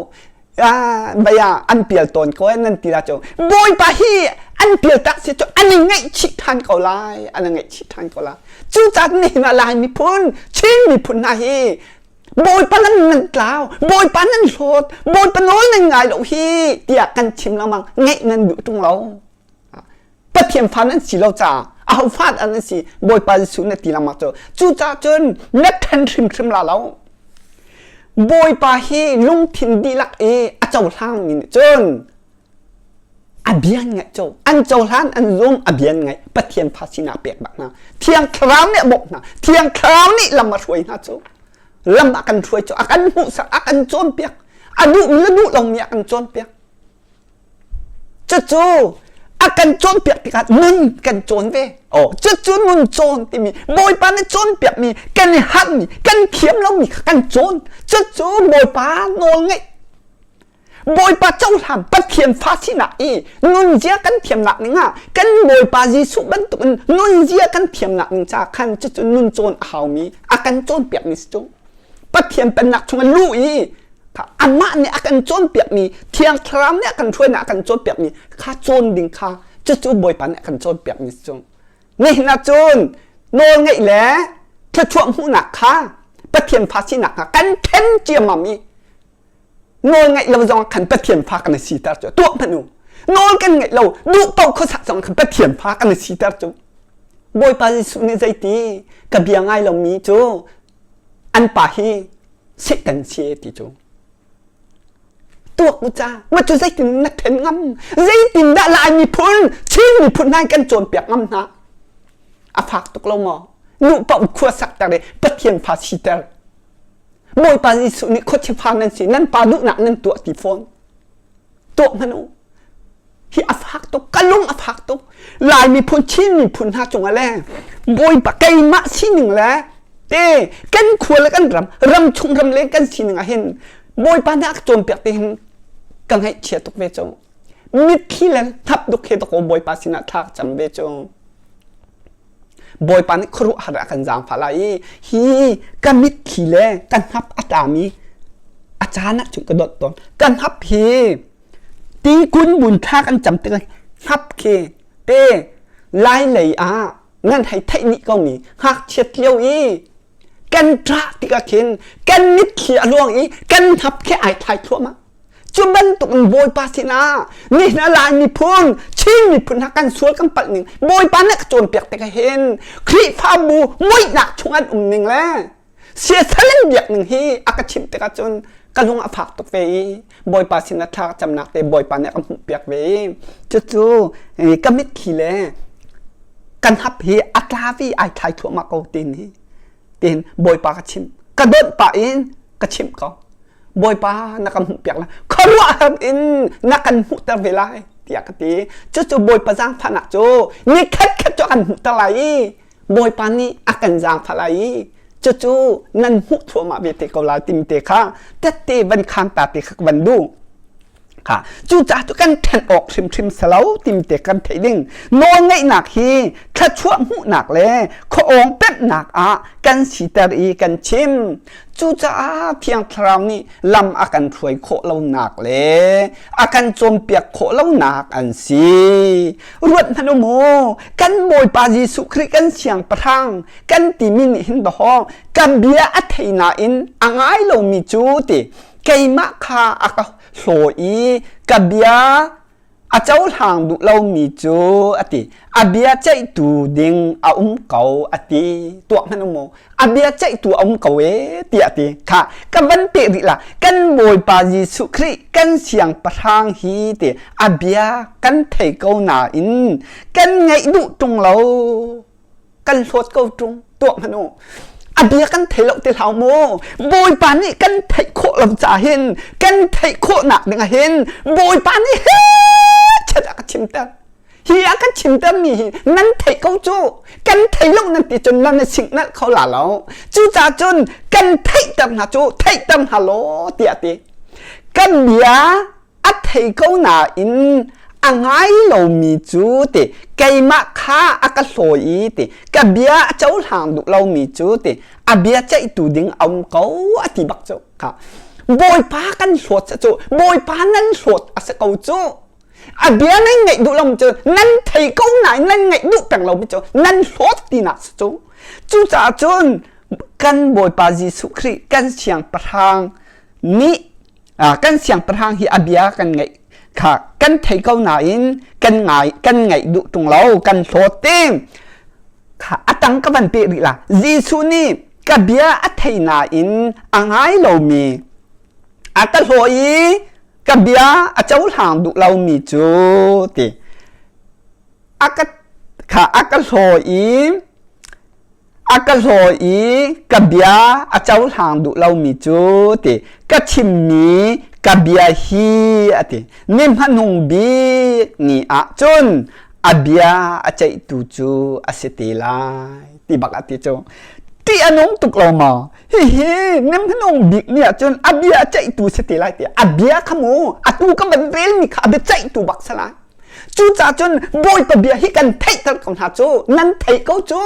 baya an pial tawn ko nan ti la cu Bawipa hi an pial tak si cu an i ngaihchih ṭhan ko lai an i ngaihchih ṭhan ko lai cucaah nihin ah Lai miphun Chin miphun hna hi Bawipa nan nan tlau Bawipa nan hlawt Bawipa nawl nan ngai lo hi tiah kan chim lengmang ngaih nan duh ṭung lo Pathian fa nan si lo caah aho fa dah nan si Bawipa Jesuh na ti lengmang cu cucaah cun na ṭhen hrimhrim la lo Bawipa hi lungthin dihlak i a cohlangmi nih cun. A bia an ngaih co. An cohlan an zum a bia an ngaih. Pathian fa sinak pek bak hna. Thiang Thlarau nih a bawmh hna. Thiang Thlarau nih lam a hruai hna cu. Lam a kan hruai cu a kan hmuhsak a kan cawnpiak. A duhmi le duh lomi a kan cawnpiak. Cucu a kan cawnpiak tikah nun kan cawn ve. Oh, cucu nun cawn timi Bawipa nih cawnpiakmi kan i harhmi kan thiam lomi kha kan cawn. Cucu Bawipa nawl ngaih. Bawipa cohlan Pathian fa sinak i nunzia kan thiamnak ning ah kan Bawipa Jesuh bantukin nunzia kan thiamnak ning ca khan cucu nun cawn a haumi a kan cawnpiakmi si cu. Pathian pennak chungah luh i amah nih a kan cawnpiakmi Thiang Thlarau nih a kan hruainak a kan cawnpiakmi kha cawn ding kha cucu Bawipa nih a kan cawnpiakmi si cu. Nihin ah cun nawlngeih le thluachuah hmuhnak kha Pathian fa sinak kha kan then ciammam i nawl ngeih lo zong khan Pathian fa kan i siter cu tuah hmanh u. Nawl kan ngeih lo duh paoh khuasak zong khan Pathian fa kan i siter cu. Bawipa Jesuh nih zeiti ka bia ngai lomi cu an pa hi Satan si ti cu tuak u ca ma cu zeitin na then ngam zeitin dah Lai miphun Chin miphun hna kan cawnpiak ngam hna a fak tuk lo maw nu paoh khua sak ter i Pathian fa siter Bawipa Jesuh nih khuachia fa nan si nan pa duhnak nan tuah ti fawn tuah hmanh u hi a fak tuk ka lung a fak tuk Lai miphun Chin miphun hna cungah le Bawipa keimah sining le te kan khua le kan ram ram chung ram le kan sining ah hin Bawipa nih a ka cawnpiak te hin ka ngaihchia tuk ve cu mitthli le hnap duk he dakaw Bawipa sinah thla ka cam ve cu Bawipa nih khuaruahhar a kan zaangfah lai i hi ka mitthli le ka hnap a tlami a caan ah cun ka dawt tawn ka hnap hi Tikun mun thla kan cam tikah hnap khi te lai lei ah nan hei theih dih ko mi ngakchiat lio i kan ṭah tikah khin kan mitthli a luang i kan hnap khi ai thlai thluahmah. Cu bantuk in Bawipa sinah nihin a Lai miphun, Chin miphun hna kan sual kan palh ning Bawipa nih ka cawnpiak tikah hin Khrihfabu muihnak chung an um ning le siasal in biak ning hi a ka chimh tikah cun ka lung a fak tuk ve i Bawipa sin ah thla camnak te Bawipa nih a ka hmuhpiak ve i cucu ka mitthli le kan hap hi a tla vi ai thlai thluahmah ko tin hi tin Bawipa ka chimh ka donh pah in ka chimh ko Bawipa na kan hmuhpiak lai khuaruahhar in na kan hmuhter ve lai tiah ka ti cucu Bawipa zaangfahnak cu ni khat khat cu a kan hmuhter lai i Bawipa nih a kan zaangfah lai i cucu nan hmuh thluahmah ve te ko lai timi te kha tette van khaan ta te kha ka van duh. Kha cucaah cu kan ṭhen awk hrimhrim si lo timi te kan theih ding. Nawlngeihnak hi thluachuah hmuhnak le khuaawng pemhnak ah kan siter i kan chim. Cucaah Thiang Thlarau nih lam a kan hruai khawh lonak le a kan cawnpiak khawh lonak an si. Ruat hmanh u mu, kan Bawipa Jesuh Khrih kan siangpahrang kan timi nih hin dawh kan bia a thei nain a ngai lomi cu ti keimah kha a ka hlaw i ka bia a cohlang duh lomi cu a ti a bia ceihtu ding a um ko a ti tuah hmanh u mu a bia ceihtu a um ko e tiah a ti kha ka van peh rih la kan Bawipa Jesuh Khrih kan siangpahrang hi ti a bia kan thei ko nain kan ngaih duh ṭung lo kan hlawt ko ṭung tuah hmanh u a bia kan thei lo ti hlah mu Bawipa nih kan theih khawh lo ca hin kan theih khawhnak ding ah hin Bawipa nih he chet a ka chimter Hi a kan chimtermi hi nan theih ko cu. Kan thei lo nan ti cun nan i singnalh kho la lo. Cucaah cun kan theihter hna cu theihter hna law tiah a ti. Kan bia a thei ko nain a ngai lomi cu ti keimah kha a ka hlawi i ti ka bia a cohlang duh lomi cu ti a bia ceihtu ding a um ko a ti bak cu kha Bawipa kan hlawt cu Bawipa nan hlawt a si ko cu A bia nan ngaih duh lo cu nan thei ko nain nan ngaih duh peng lomi cu nan hlawt tinak si cu. Cucaah cun kan Bawipa Jesuh Khrih kan siangpahrang nih kan siangpahrang hi a bia kan ngaih kha kan thei ko nain kan ngai kan ngaih duh ṭung lo kan hlawt ti kha a tang ka van peh rih la Jesuh nih ka bia a thei nain a ngai lomi a ka hlaw i. Ka bia a cohlang duh lomi cu ti a ka kha a ka hlaw i a ka hlaw i ka bia a cohlang duh lomi cu ti ka chimmi ka bia hi a ti ni hmanung bik ni ah cun a bia a ceihtu cu a si te lai ti bak a ti cu ṭih a nung tuk lo maw? Hihi ni hmanung bik ni ahcun a bia a ceihtu si te lai ti a bia kha mu atu ka van relmi kha a bia ceihtu bak si lai. Cucaah cun Bawipa bia hi kan theihter ko hna cu nan theih ko cu.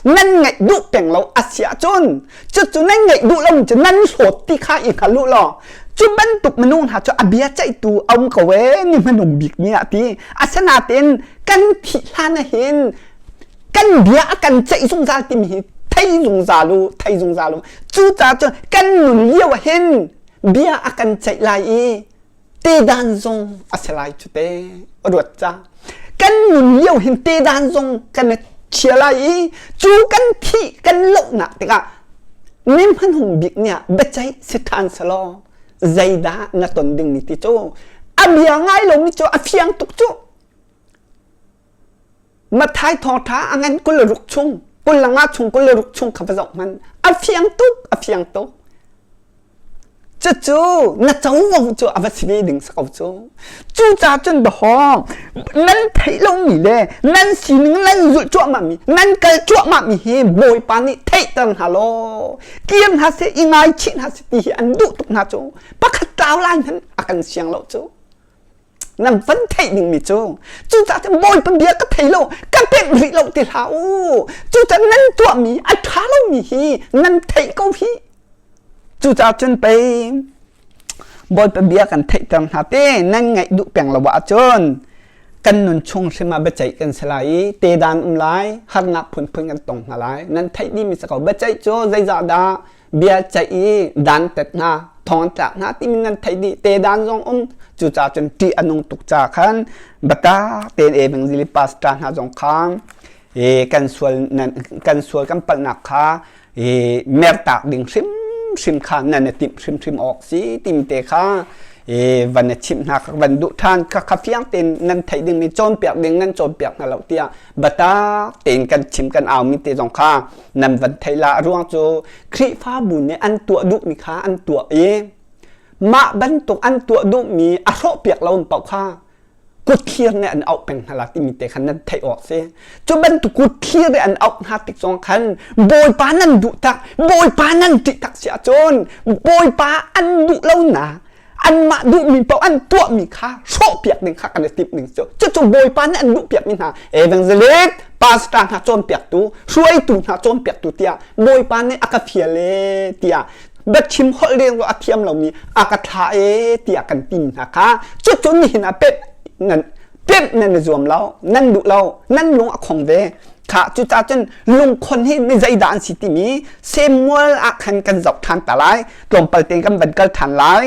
Nan ngaih duh peng lo a si ahcun cucu nan ngaih duh lo cu nan hlawt ti kha i hngal u law cu bantuk minung hna cu a bia ceihtu a um ko ee ni hmanung bik ni ah ti asinain kan thih hlan ah hin kan bia a kan ceih zungzal timi hi thei zungzal u thei zungzal u cucaah cun kan nun lio ah hin bia a kan ceih lai i tedan zong a si lai cu te ruat ca kan nun lio hin tedan zong kan chia lai i cu kan thih kan lohnak tikah ni hmanung bik ni ah biaceih si ṭhan selaw zeidah na ton ding ni ti cu a bia ngai lomi cu a fiang tuk cu Matthai thawngṭha a ngan 26 chung, 25 chung, 26 chung kha va zoh hmanh. A fiang tuk, a fiang tuk. Cucu na covo cu a va si ve ding si ko cu. Cucaah cun dahawng nan theih lomi le nan sining nan zulh cuahmahmi, nan kal cuahmahmi hi Bawipa nih theihter hna law kir hna seh, i ngaichih hna seh ti hi an duh tuk hna cu. Pakhat tlau lai hmanh a kan siang lo cu. Nan van theih dingmi cu cucaah cun Bawipa bia ka thei lo ka pemh rih lo ti hlah u cucaah nan tuahmi a ṭha lomi hi nan theih ko hi cucaah cun pei Bawipa bia kan theihter hna te nan ngaih duh peng lo ahcun kan nun chung hrim ah biaceih kan si lai i tedan um lai harnak phunphun kan tong hna lai nan theih dihmi si ko biaceih cu zeizah dah bia ceih i dan tet hna thong an tlak hna timi nan theih dih te dan zong um cucaah cun ṭih a nung tuk ca khan bata tein evangeli pastor hna zong kha e kan sual nan kan sual kan palhnak kha e mertak ding hrimhrim kha nan i timh hrimhrim awk si timi te kha e van na chimh hna kha van duh ṭhan kha kha fiang tein nan theih dingmi cawnpiak ding nan cawnpiak hna lo tiah biatak tein kan chim kan aumi te zong kha nan van theih la a ruang cu Khrihfabu nih an tuah duhmi kha an tuah i mah bantuk an tuah duhmi a hrawhpiak lo paoh kha kutthlir nih an auh peng hna la timi te khan nan theih awk si cu bantuk kutthlir nih an auh hna tik zong khan Bawipa nan duh tak Bawipa nan ṭih tak si ahcun Bawipa an duh lo na anmah duhmi paoh an tuahmi kha hrawhpiak ding kha kan i timh ning cu cucu Bawipa nih an duhpiakmi hna evangelist pastor hna cawnpiaktu hruaitu hna cawnpiaktu tiah Bawipa nih a ka fial e tiah biachim holh leng a thiam lomi a ka thlah e tiah kan ti hna kha cucu nihin ah pemh nan pemh nan i zuam lo nan duh lo nan lung a khong ve kha cucaah cun lungkhon hi mi zeidah an si timi Samuel ah khan kan zoh ṭhan ta lai tlawmpal tein kan van kal ṭhan lai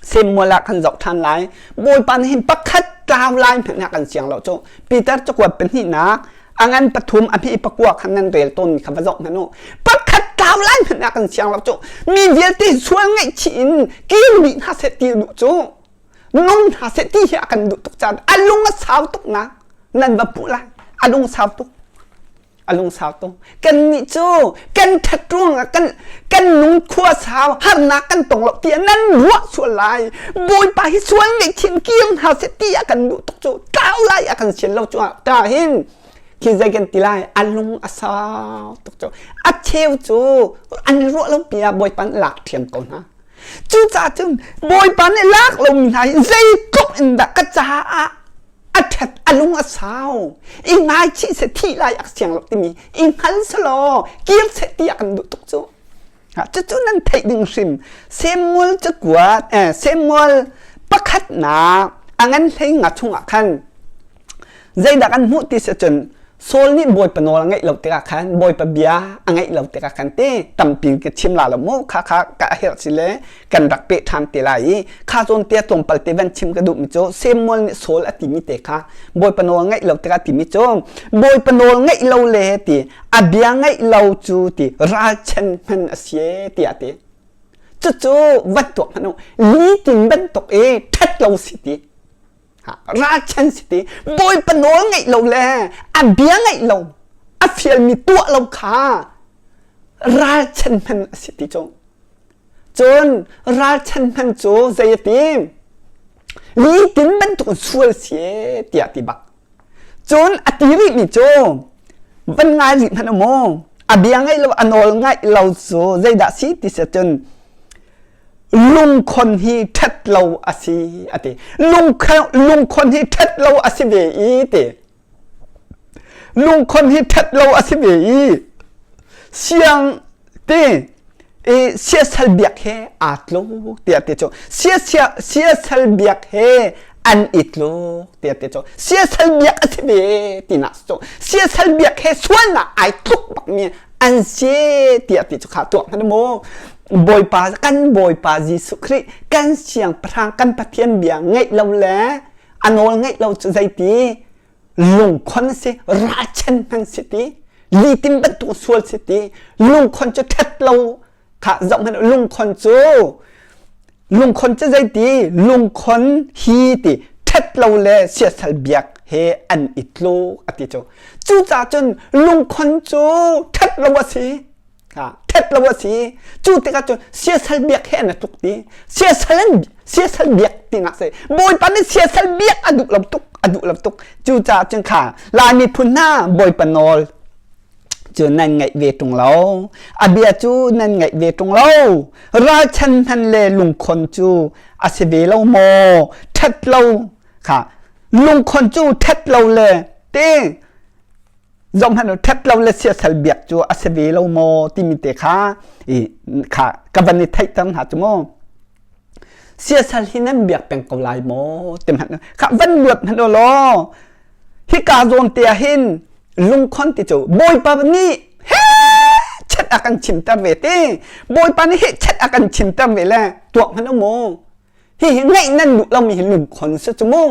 Samuel ah kan zoh ṭhan lai Bawipa nih hin pakhat tlau lai hmanh ah kan siang lo cu Peter cakuat pahnihnak a ngan pathum a hmi pakua khan nan rel tawn kha va zoh hmanh u pakhat tlau lai hmanh ah kan siang lo cu mi vialte sual ngaihchih in kir dih hna seh ti duh cu nung hna seh ti hi a kan duh tuk caan a lung a sau tuk na nan va puh lai a lung sau tuk a lung sau tuk kannih cu kan ṭhat ruangah kan kan nung khua sau harnak kan tong lo tiah nan ruah sual lai bawipa hi sual ngeih kir hna seh ti a kan duh tuk cu tlau lai a kan sian lo cu ah ta hin khi zei kan ti lai a lung a sau tuk cu a cheu cu an ruah lo pi ah bawipa nih lak ṭhiam ko hna Cucaah cun Bawipa nih lak lomi hna hi zeitluk in dah ka caah a ṭhat a lung a sau i ngaichih seh thih lai a siang lo timi i hngal selaw kir seh ti a kan duh tuk cu. Cucu nan theih ding hrim Samuel cakuat eh, Samuel pakhatnak a ngan hlei nga chungah khan Zeidah kan hmuh ti si cun Saul nih Bawipa nawl a ngaih lo tikah khan Bawipa bia a ngaih lo tikah khan te tampi ka chim la lo mu kha kha ka herh si le kan rak peh ṭhan te lai i kha zawn te tlawmpal te van chim ka duhmi cu Samuel nih Saul a timi te kha Bawipa nawl ngaih lo tikah timi cu Bawipa nawl ngaih lo le ti a bia ngaih lo cu ti ralchan hman a si tiah ti. Cucu van tuak hmanh u. Litin bantuk i ṭhat lo si ti. Ralchan si ti. Bawipa nawl ngaih lo le a bia ngaih lo, a fialmi tuah lo kha ralchan hman a si ti cu. Cun ralchan hman cu zei a ti? Litin bantuk in sual si e tiah ti bak. Cun a ti rihmi cu van ngai rih hmanh u mu. A bia ngaih lo, a nawl ngaih lo cu zeidah si ti si cun lungkhon hi ṭhat lo a si a ti. Lungkhon hi ṭhat lo a si ve i ti. Lungkhon hi ṭhat lo a si ve i siang ti i siasal biak he aa tluk tiah ti cu siasal biak he an i tluk tiah ti cu siasal biak a si ve tinak cu siasal biak he sualnak ai tluk bakmi an si tiah ti cu kha tuak hmanh mu Bawipa kan Bawipa Jesuh Khrih kan siangpahrang kan Pathian bia ngaih lo le a nawl ngaih lo cu zeiti lungkhon si ralchan hman si ti litin bantuk sual si ti lungkhon cu ṭhat lo kha zoh hmanh lungkhon cu lungkhon cu zeiti lungkhon hi ti ṭhat lo le siasal biak he an i tluk a ti cu cucaah cun lungkhon cu ṭhat lo a si ṭhat lo a si cu tikah cun siasal biak he an tluk ti siasal an siasal biak tinak si bawipa nih siasal biak a duh lo tuk a duh lo tuk cucaah cun kha Lai miphun hna bawipa nawl cu nan ngaih ve ṭung lo a bia cu nan ngaih ve ṭung lo ralchan hman le lungkhon cu a si ve lo maw ṭhat lo kha lungkhon cu ṭhat lo le te zohhmanh u ṭhat lo le siasal biak cu a si ve lo maw timi te kha i kha ka van i theihter hna cu mu siasal hi nan biak peng ko lai maw ti hmanh kha van luat hmanh u law hika zawn te ah hin lungkhon ti cu bawipa nih he chet a kan chimter ve te bawipa nih he chet a kan chimter ve le tuak hmanh u mu hihi ngaih nan duh lomi hi lungkhon si cu mu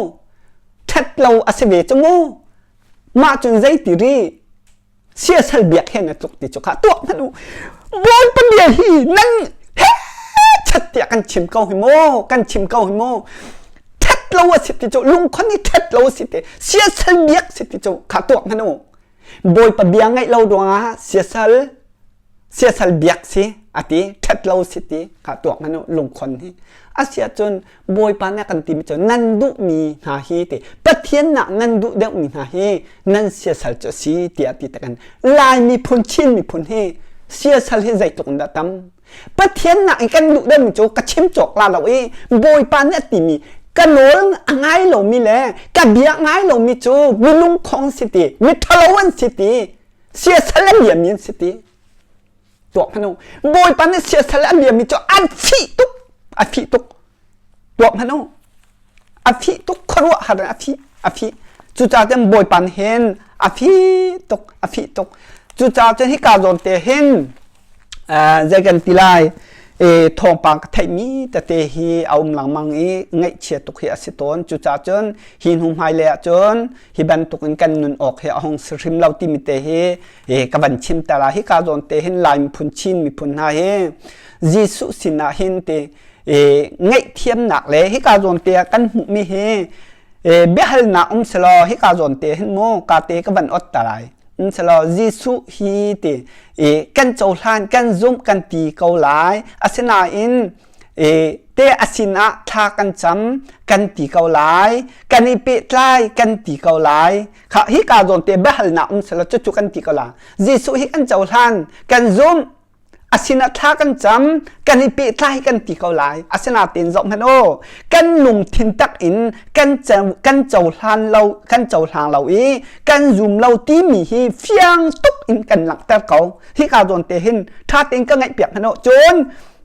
ṭhat lo a si ve cu mu Mah cun zeiti ri siasal biak he na tluk ti cu kha tuah hmanh u. Bawipa bia hi nan he chat tiah kan chim ko hi mu kan chim ko hi mu ṭhat lo a si ti cu lungkhon i ṭhat lo a si ti siasal biak si ti cu kha tuah hmanh u. Bawipa bia ngaih lo ruangah siasal siasal biak si a ti ṭhat lo si ti kha tuak hmanh u lungkhon hi a si ahcun bawipa nih a kan timi cu nan duhmi hna hi ti pathian nak nan duh deuhmi hna hi nan siasal cu a si tiah ti takin Lai miphun Chin miphun hi siasal hi zeitluk in dah tam pathian nak in kan duh deuhmi cu ka chim cawk la lo i bawipa nih a timi ka nawl a ngai lomi le ka bia ngai lomi cu mi lungkhong si ti mi ṭhalo an si ti siasal an biami an si ti tuak hmanh u bawipa nih siasal an biami cu an fih tuk a fih tuk tuak hmanh u a fih tuk khuaruah har a fih a fih cucaah cun bawipa nih hin a fih tuk a fih tuk cucaah cun hika zawn te hin zei kan ti lai thawngpang ka theihmi tete hi a um lengmang i ngaihchia tuk hi a si tawn cucaah cun hi hnu hmailei ah cun hi bantuk in kan nun awk hi a hung si hrim lo timi te hi ka van chim ta la hika zawn te hin Lai miphun Chin miphun hna hi Jesuh sinah hin te ngaihthiamnak le hika zawn te ah kan hmuhmi hi biahalnak um selaw hika zawn te hin mu ka te ka van ot ta lai um selaw Jesuh hi te kan cohlan kan zumh kan ti ko lai asinain te a sinah thla kan cam kan ti ko lai kan i pehtlai kan ti ko lai kha hi ka zawn te biahalnak um selaw cucu kan ti ko lai Jesuh hi kan cohlan kan zumh a sinah thla kan cam kan i pehtlai kan ti ko lai asinain zoh hmanh u kan lungthin tak in kan kan cohlan lo kan cohlang lo i kan zum lo timi hi fiang tuk in kan langhter ko hi ka zawn te hin ṭha tein ka ngaih piak hmanh u cun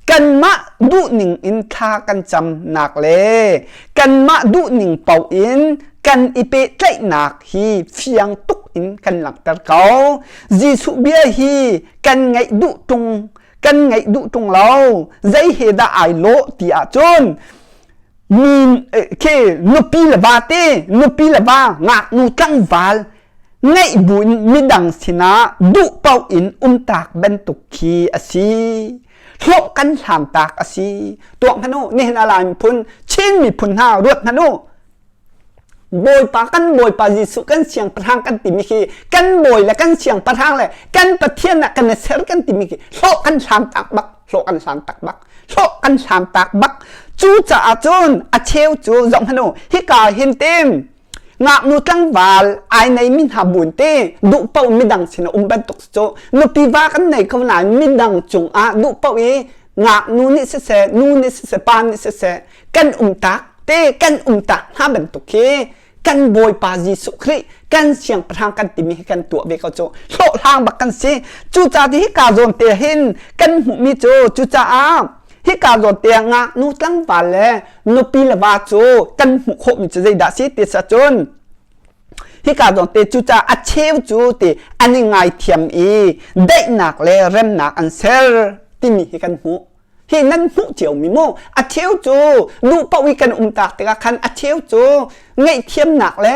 kanmah duhning in thla kan camnak le kanmah duhning paoh in kan i pehtlaihnak hi fiang tuk in kan langhter ko Jesuh bia hi kan ngaih duh ṭung kan ngaih duh ṭung lo zei he dah ai lawh ti ahcun mi khi nupi le va te nupi le va ngaknu tlangval ngaih buin midang sinah duh paoh in umtak bantuk khi a si. Hlawh kan hlam tak a si. Tuak hmanh u, nihin a Lai miphun, Chin miphun hna ruat hmanh u. Bawipa kan Bawipa Jesuh kan siangpahrang kan timi khi kan bawi le kan siangpahrang le kan Pathian ah kan i ser kan timi khi hlawh kan hlam tak bak hlawh kan hlam tak bak hlawh kan hlam tak bak cucaah cun a cheu cu zoh hmanh u hika hin tim ngaknu tlangval ai nei mi hna bun te duh paoh midang sin a um bantuk cu nupi va kan nei ko nain midang cungah duh paoh i ngaknu nih siseh nu nih siseh pa nih siseh kan um tak te kan um tak hna bantuk khi kan Bawipa Jesuh Khrih kan siangpahrang kan timi hi kan tuah ve ko cu hlawhhlang bak kan si cucaah hi ka zawn te hin kan hmuhmi cu cucaah hika zawn te ngaknu tlangval le nupi le va cu kan hmuh khawhmi cu zeidah si ti cun hika zawn te cucaah a cheu cu ti an i ngaithiam i daihnak le remnak an ser timi hi kan hmuh Hi nan hmuh ciomi mu a cheu cu duh paoh i kan um tak tikah khan a cheu cu ngaihthiamnak le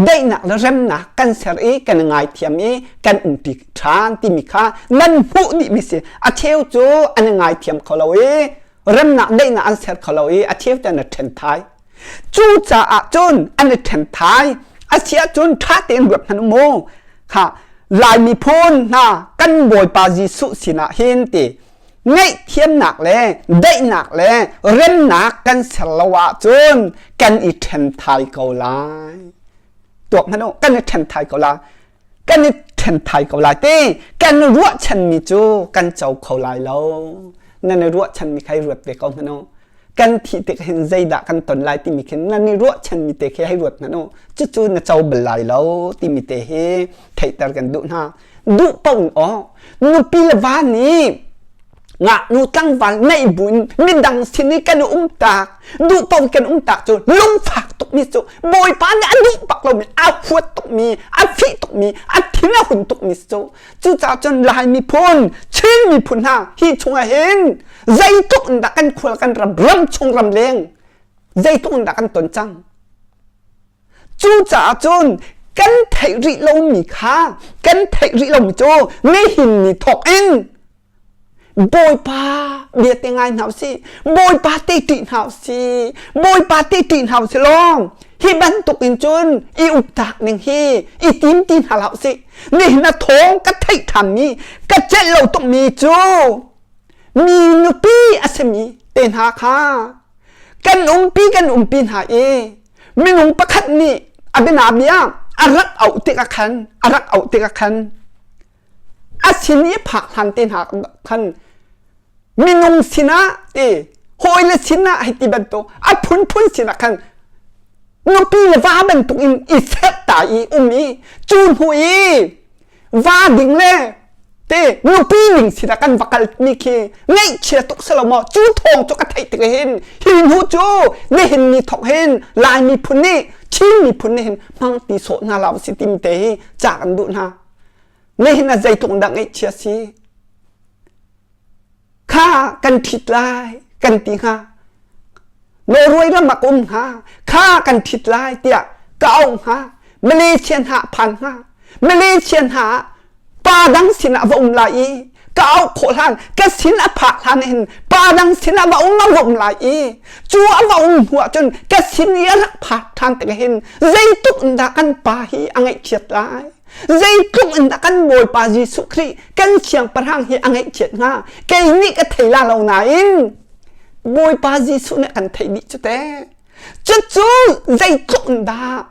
daihnak le remnak kan ser i kan ngaithiam i kan umpi ṭhan timi kha nan hmuh dihmi si a cheu cu an ngaithiam kho lo i remnak daihnak an ser kho lo i a cheu cu an i ṭhen thai cucaah cun an i ṭhen thai a si ahcun ṭha tein ruat hmanh u mu kha Lai miphun hna kan Bawipa Jesuh sinah hin ti ngaihthiamnak le daihnak le remnak kan ser lo ahcun kan i ṭhen thai ko lai. Tuak hmanh u, kan i ṭhen thai ko lai. Kan i ṭhen thai ko lai ti kan ruahchanmi cu kan co kho lai lo. Nan i ruahchanmi kha i ruat ve ko hmanh u. Kan thih tik hin zeidah kan ton lai timi khin nan i ruahchanmi te khi hei ruat hmanh u. Cucu na co bal lai lo timi te hi theihter kan duh hna. Duh paoh in aw nupi le va nih ngaknu tlangval neih buin midang sin i kan um tak duh paoh kan um tak cu lungfak tukmi cu bawipa nih a duh bak lomi a huat tukmi a fih tukmi a thin a hun tukmi cu cucaah cun Lai miphun Chin miphun hna hi chungah hin zeitluk in dah kan khual kan ram ram chung ram leng zeitluk in dah kan ton cang Cucaah cun kan theih rih lomi kha kan theih rih lomi cu nihin ni thawk in Bawipa bia te ngai hna usih Bawipa te ṭih hna usih Bawipa te ṭih hna usih law hi bantuk in cun i uktak ning hi i tim ti hna hlah usih nihin a thawng ka theih ṭhanmi ka celh lo tukmi cu mi nupi a simi te hna kha kan umpi kan umpi hna i minung pakhat nih a bianabia a rak auh tikah khan a rak auh tikah khan a sin i phak hlan te hna khan minung sinah ti hawile sinah hei ti bantuk a phunphun sinah khan nupi le va bantuk in i serh ta i um i cu hnu i va ding le te nupi ning sinah kan va kal mi khi ngaihchia tuk si lo maw cu thawng cu ka theih tik hin hi hnu cu nihin ni thok hin Lai miphun nih Chin miphun nih hin hmang ti sawh hna lo si tim te hi ca kan duh hna nihin a zeitluk dah ngaihchia si Kha kan ṭhit lai kan ti hnga. Norway ram ah ka um hnga. Kha kan ṭhit lai tiah ka auh hnga. Malaysia hna ah phan hnga. Malaysia hna ah pa dang sinah va um lai i ka auh khawh hlan ka sin a phak hlan hin pa dang sinah va um a va um lai i cu a va um hnu ahcun ka sin i a rak phak ṭhan tik hin zeitluk in dah kan pa hi a ngaihchiat lai. Zeitluk in dah kan Bawipa Jesuh Khrih kan siangpahrang hi a ngaihchiat hnga? Kei nih ka thei la lo nain Bawipa Jesuh nih kan theih dih cu teh. Cucu zeitluk in dah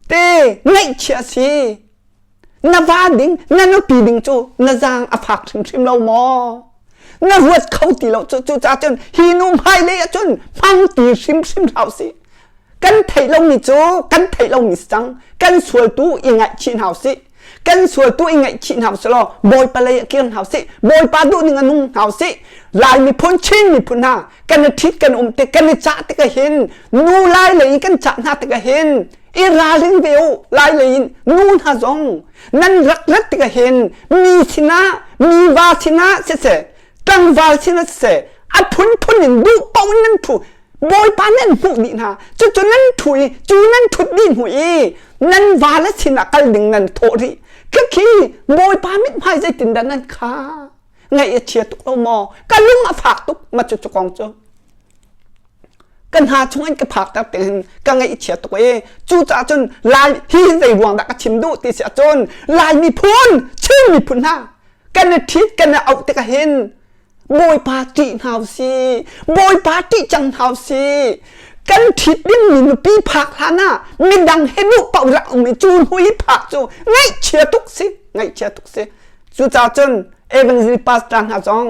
te ngaihchia si? Na va ding, na nupi ding cu na zaang a fak hrimhrim lo maw? Na ruat kho ti lo cu cucaah cun hi nu hmailei ahcun hmang ti hrimhrim hlah usih. Kan theih lomi cu kan theih lomi si cang. Kan sualtu i ngaihchih hna usih. Kan sualtu i ngaihchih hna usih law Bawipa lei ah kir hna usih. Bawipa duhning a nung hna usih. Lai miphun, Chin miphun hna kan i ṭhit kan um tik kan i cah tik ahhin nu lai lei in kan cah hna tik ahhin i ralring ve u lai lei in nu hna zong nan rak rat tik ahhin mi sinah mi va sinah siseh tlangval sinah siseh a phunphun in duh paoh in nan thu Bawipa nan hmuh dih hna cucu nan thu i cu nan thut dih hnu i nan vale sinah kal ding nan thawh rih khikhi Bawipa mithmai zeitindah nan kha? Ngaih a chia tuk lo maw? Ka lung a fak tuk ma cu cu kong cu. Ka hna chung in ka phak ter te hin ka ngaih chia tuk e. Cucaah cun Lai hi zei ruang dah ka chim duh ti si ahcun Lai miphun, Chin miphun hna kan i ṭhit kan i auh tikah hin Bawipa ṭih hna usih. Bawipa ṭih cang hna usih. Kan ṭhit dingmi nupi phak hlan ah midang he duh paoh rak um i cu hnu i phak cu ngaihchia tuk si. Ngaihchia tuk si. Cucaah cun evangelist pastor hna zong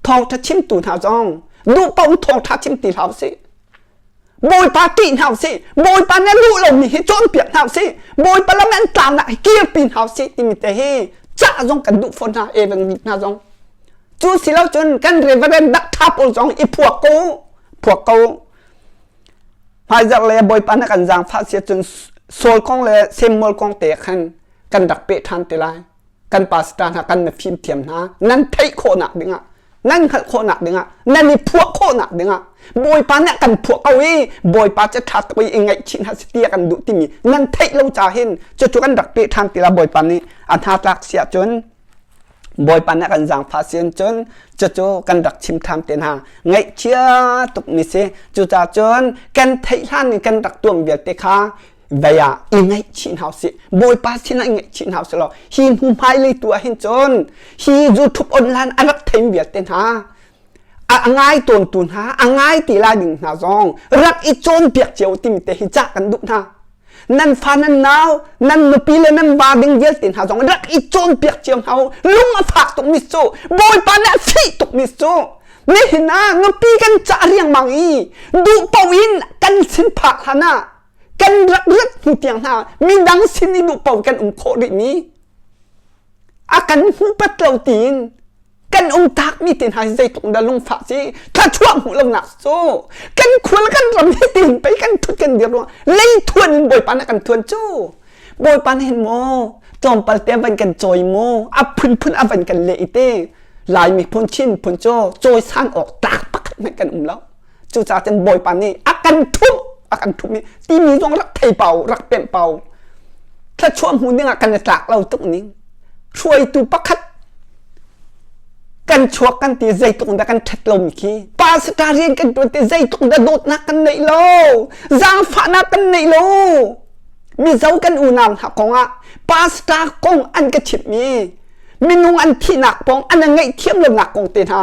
thawngṭha chimtu hna zong duh paoh thawngṭha chim ti hlah usih. Bawipa ṭih hna usih. Bawipa nih a duh lomi hi cawnpiak hna usih. Bawipa lam an tlaunak hi kirpi hna usih timi te hi cah zong kan duh fawn hna evangelist hna zong. Cu si lo cun kan reverend dak ṭha pawl zong i phuak ko phuak ko. Hmaizarh le Bawipa nih kan zaangfah si ahcun Saul kong le Samuel kong te khan kan rak peh ṭhan te lai. Kan pastor hna kan na fimthiam hna nan theih khawhnak dingah nan hngalh khawhnak dingah nan i phuah khawhnak dingah Bawipa nih kan phuah ko i Bawipa cu ṭha tuk i i ngaihchih hna si tiah kan duh timi nan theih lo ca hin cucu kan rak peh ṭhan ti la Bawipa nih a hna tlak si ahcun Bawipa nih kan zaangfah si cun cucu kan rak chim ṭhan te hna ngaihchia tuk mi si cucaah cun kan theih hlan in kan rak tuam vialte kha vei ah i ngaihchih hna usih Bawipa sinah i ngaihchih hna usih law hi hnu hmailei tu ah hin cun hi YouTube online a rak theim vialte hna a ngai tawntu hna a ngai ti lai ding hna zong rak i cawnpiak cio timi te hi cah kan duh hna nan fa nan nau nan nupi le nan va ding vialte hna zong rak i cawnpiak cio hna u lung a fak tuk mi cu Bawipa nih a fih tuk mi cu nihin ah nupi kan cah riangmang i duh paoh in kan sin phak hlan ah kan rak rat hnu tiang hna midang sin i duh paoh kan um khawh rih mi a kan hmu pat lo tiin kan um tak mi te hna hi zeitluk dah lungfah si thluachuah hmuh lonak cu kan khual kan ram hi tiin pei kan thut kan dir ruang lei thuan in bawipa nih kan thuan cu bawipa nih hin maw tlawmpal te van kan cawi maw a phunphun a van kan leh i te lai miphun chin phun cu cawisan awk tlak pakhat hmanh kan um lo cucaah cun bawipa nih a kan thumh a kan thumh i timi zong rak thei pau rak pemh pau thluachuah hmu dingah kan i tlak lo tuk ning hruaitu pakhat kan chuak kan ti zeitluk dah kan ṭhat lomi khi pastor rian kan ṭuan ti zeitluk dah dawtnak kan neih lo zaangfahnak kan neih lo mizo kan unau hna kongah pastor kong an ka chimhmi minung an thihnak kong an ngaihthiam lonak kong te hna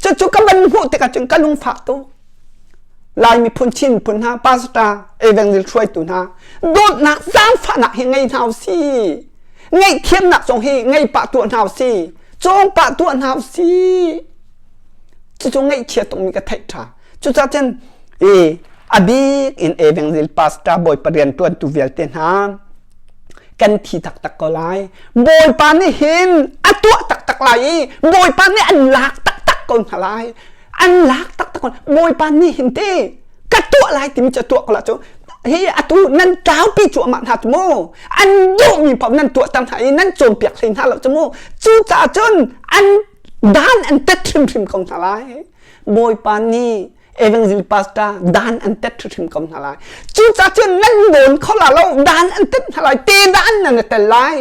cucu ka van hmuh tikah cun ka lungfak tuk Lai miphun Chin miphun hna pastor evangel hruaitu hna dawtnak zaangfahnak hi ngei hna usi ngaihthiamnak zong hi ngei pah tuah hna usi cawng pah tuah hna usi cucu ngaihchia tukmi ka theih ṭha cucaah cun i a bik in evangel pastor bawipa rian ṭuantu vialte hna kan thi taktak ko lai bawipa nih hin a tuah taktak lai i bawipa nih an lak taktak ko hna lai an lak taktak ko bawipa nih hin te ka tuah lai timi cu tuah ko la cu hi atu nan tlaupi cuahmah hna cu mu an duhmi paoh nan tuahter hna i nan cawnpiak hlei hna lo cu mu cucaah cun an dan an tet hrimhrim ko hna lai bawipa nih evangel pastor dan an tet hrimhrim ko hna lai cucaah cun nan nawn kho la lo dan an tet hna lai te dan nan tel lai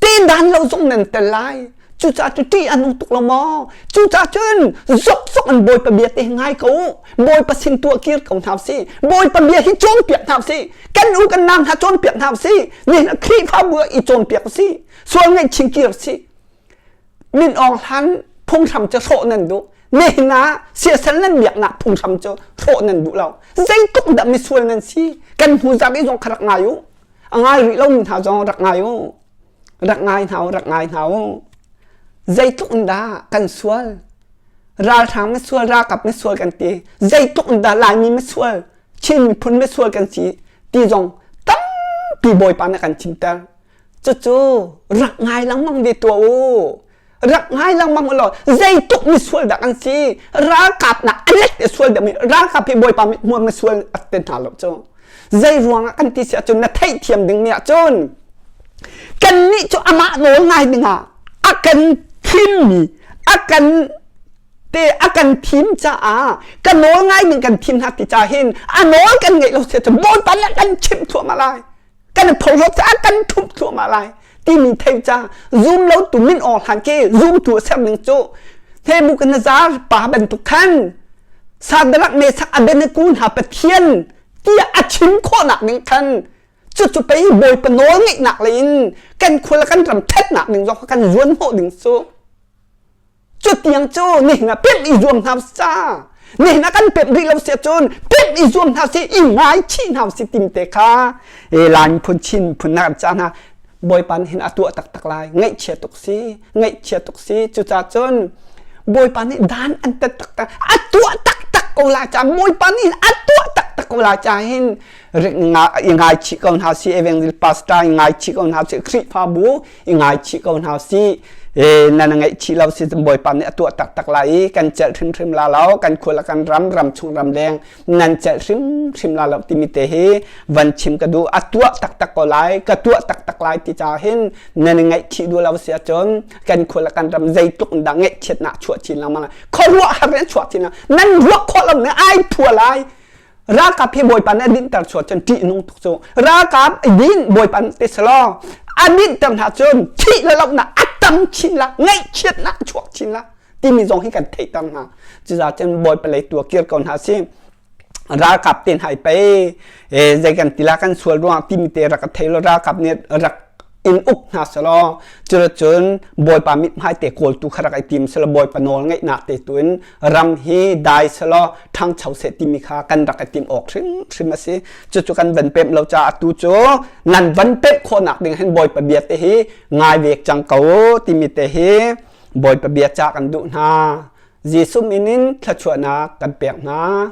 te dan lo zong nan tel lai cucaah cu ṭih a nung tuk lo maw cucaah cun zok zok an bawipa bia te ngai ko bawipa sin tuah kir ko hna si bawipa bia hi cawnpiak hna si kan u kan nau hna cawnpiak hna si nihin Khrihfabu ah i cawnpiak si sual ngaihchih kir si Min Aung Hlan phunghram cu hrawh nan duh. Nihin ah siasal nan biaknak phunghram cu hrawh nan duh lo. Zeitluk dah misual nan si? Kan hnu zarh i zong kha rak ngai u. A ngai rih lomi hna zong rak ngai u. Rak ngai hna u, rak ngai hna u. Zeitluk in dah kan sual? Ralhrang misual, ralkap misual kan ti. Zeitluk in dah Laimi misual, Chin miphun misual kan si ti zong tampi Bawipa nih a kan chimter. Cucu rak ngai lengmang ve tuah u. Rak ngai lengmang u law zeituk misual dah kan si. Ralkap nak a let sual deuhmi ralkap hi Bawipa mithmuam misual a ti hna lo cu. Zei ruangah kan ti si ahcun na theihthiam dingmi ahcun kannih cu amah nawl ngai dingah a kan thimmi a kan te a kan thim caah ka nawl ngai ding kan thim hna ti ca hin a nawl kan ngeih lo si ahcun Bawipa nih a kan chimh thluahmah lai. Kan phorhlawt caah kan ṭhumh thluahmah lai timi thei ca zum lo tu min awng hlan ke zumtu a ser ning cu Nebuchadnezzar pa bantuk khan Sadrak Mesak Abednego hna Pathian tiah a chim khawhnak ning khan cucu pei Bawipa nawl ngeihnak lei in kan khua le kan ram ṭhatnak ding zong kan zuan hnawh ding cu Cutiang cu nihin ah pemh i zuam hna sa. Nihin ah kan pemh rih lo si ahcun pemh i zuam hna si i ngaichih hna si tim te kha e Lai miphun Chin miphun na kan cah hna. Bawipa nih hin a tuah taktak lai. Ngaihchia tuk si. Ngaihchia tuk si. Cucaah cun Bawipa nih dan an tat taktak. A tuah taktak ko lai ca Bawipa nih a tuah taktak ko lai ca hin i ngaichih ko hna si evangel pastor i ngaichih ko hna si Khrihfabu i ngaichih ko hna sih e nan ngaihchih lo si bawipa nih a tuah taktak lai i kan celh hrimhrim la lo kan khua le kan ram ram chung ram leng nan celh hrimhrim la lo timi te hi van chim ka duh a tuah taktak ko lai ka tuah taktak lai ti ca hin nan ngaihchih duh lo si ahcun kan khua le kan ram zeitluk in dah ngaihchiatnak chuah chin lengmang khuaruah har in chuah chin nan ruah khawh lo ne ai phua lai Ralkap hi Bawipa nih a dinhter chuah cun ṭih nung tuk cu. Ralkap i din Bawipa nih ti selaw a dinhter hna cun thih le lohnak a tam chin la, ngaihchiatnak a chuak chin la timi zong hi kan theihter hna. Cucaah cun Bawipa lei tu ah kir ko hna sih. Ralkap te hna i pei zei kan ti la kan sual ruangah timi te rak ka thei lo ralkap nih rak in uk hna selaw cuticun Bawipa mithmai te kawltu kha rak i tim selaw Bawipa nawl ngeihnak te tu in ram hi dai selaw ṭhangcho seh timi kha kan rak i tim awk hrimhrim a si. Cucu kan van pemh lo caah atu cu nan van pemh khawhnak ding hin Bawipa bia te hi ngai vek cang ko timi te hi Bawipa bia ca kan duh hna. Jesuh min in thluachuahnak kan pek hna.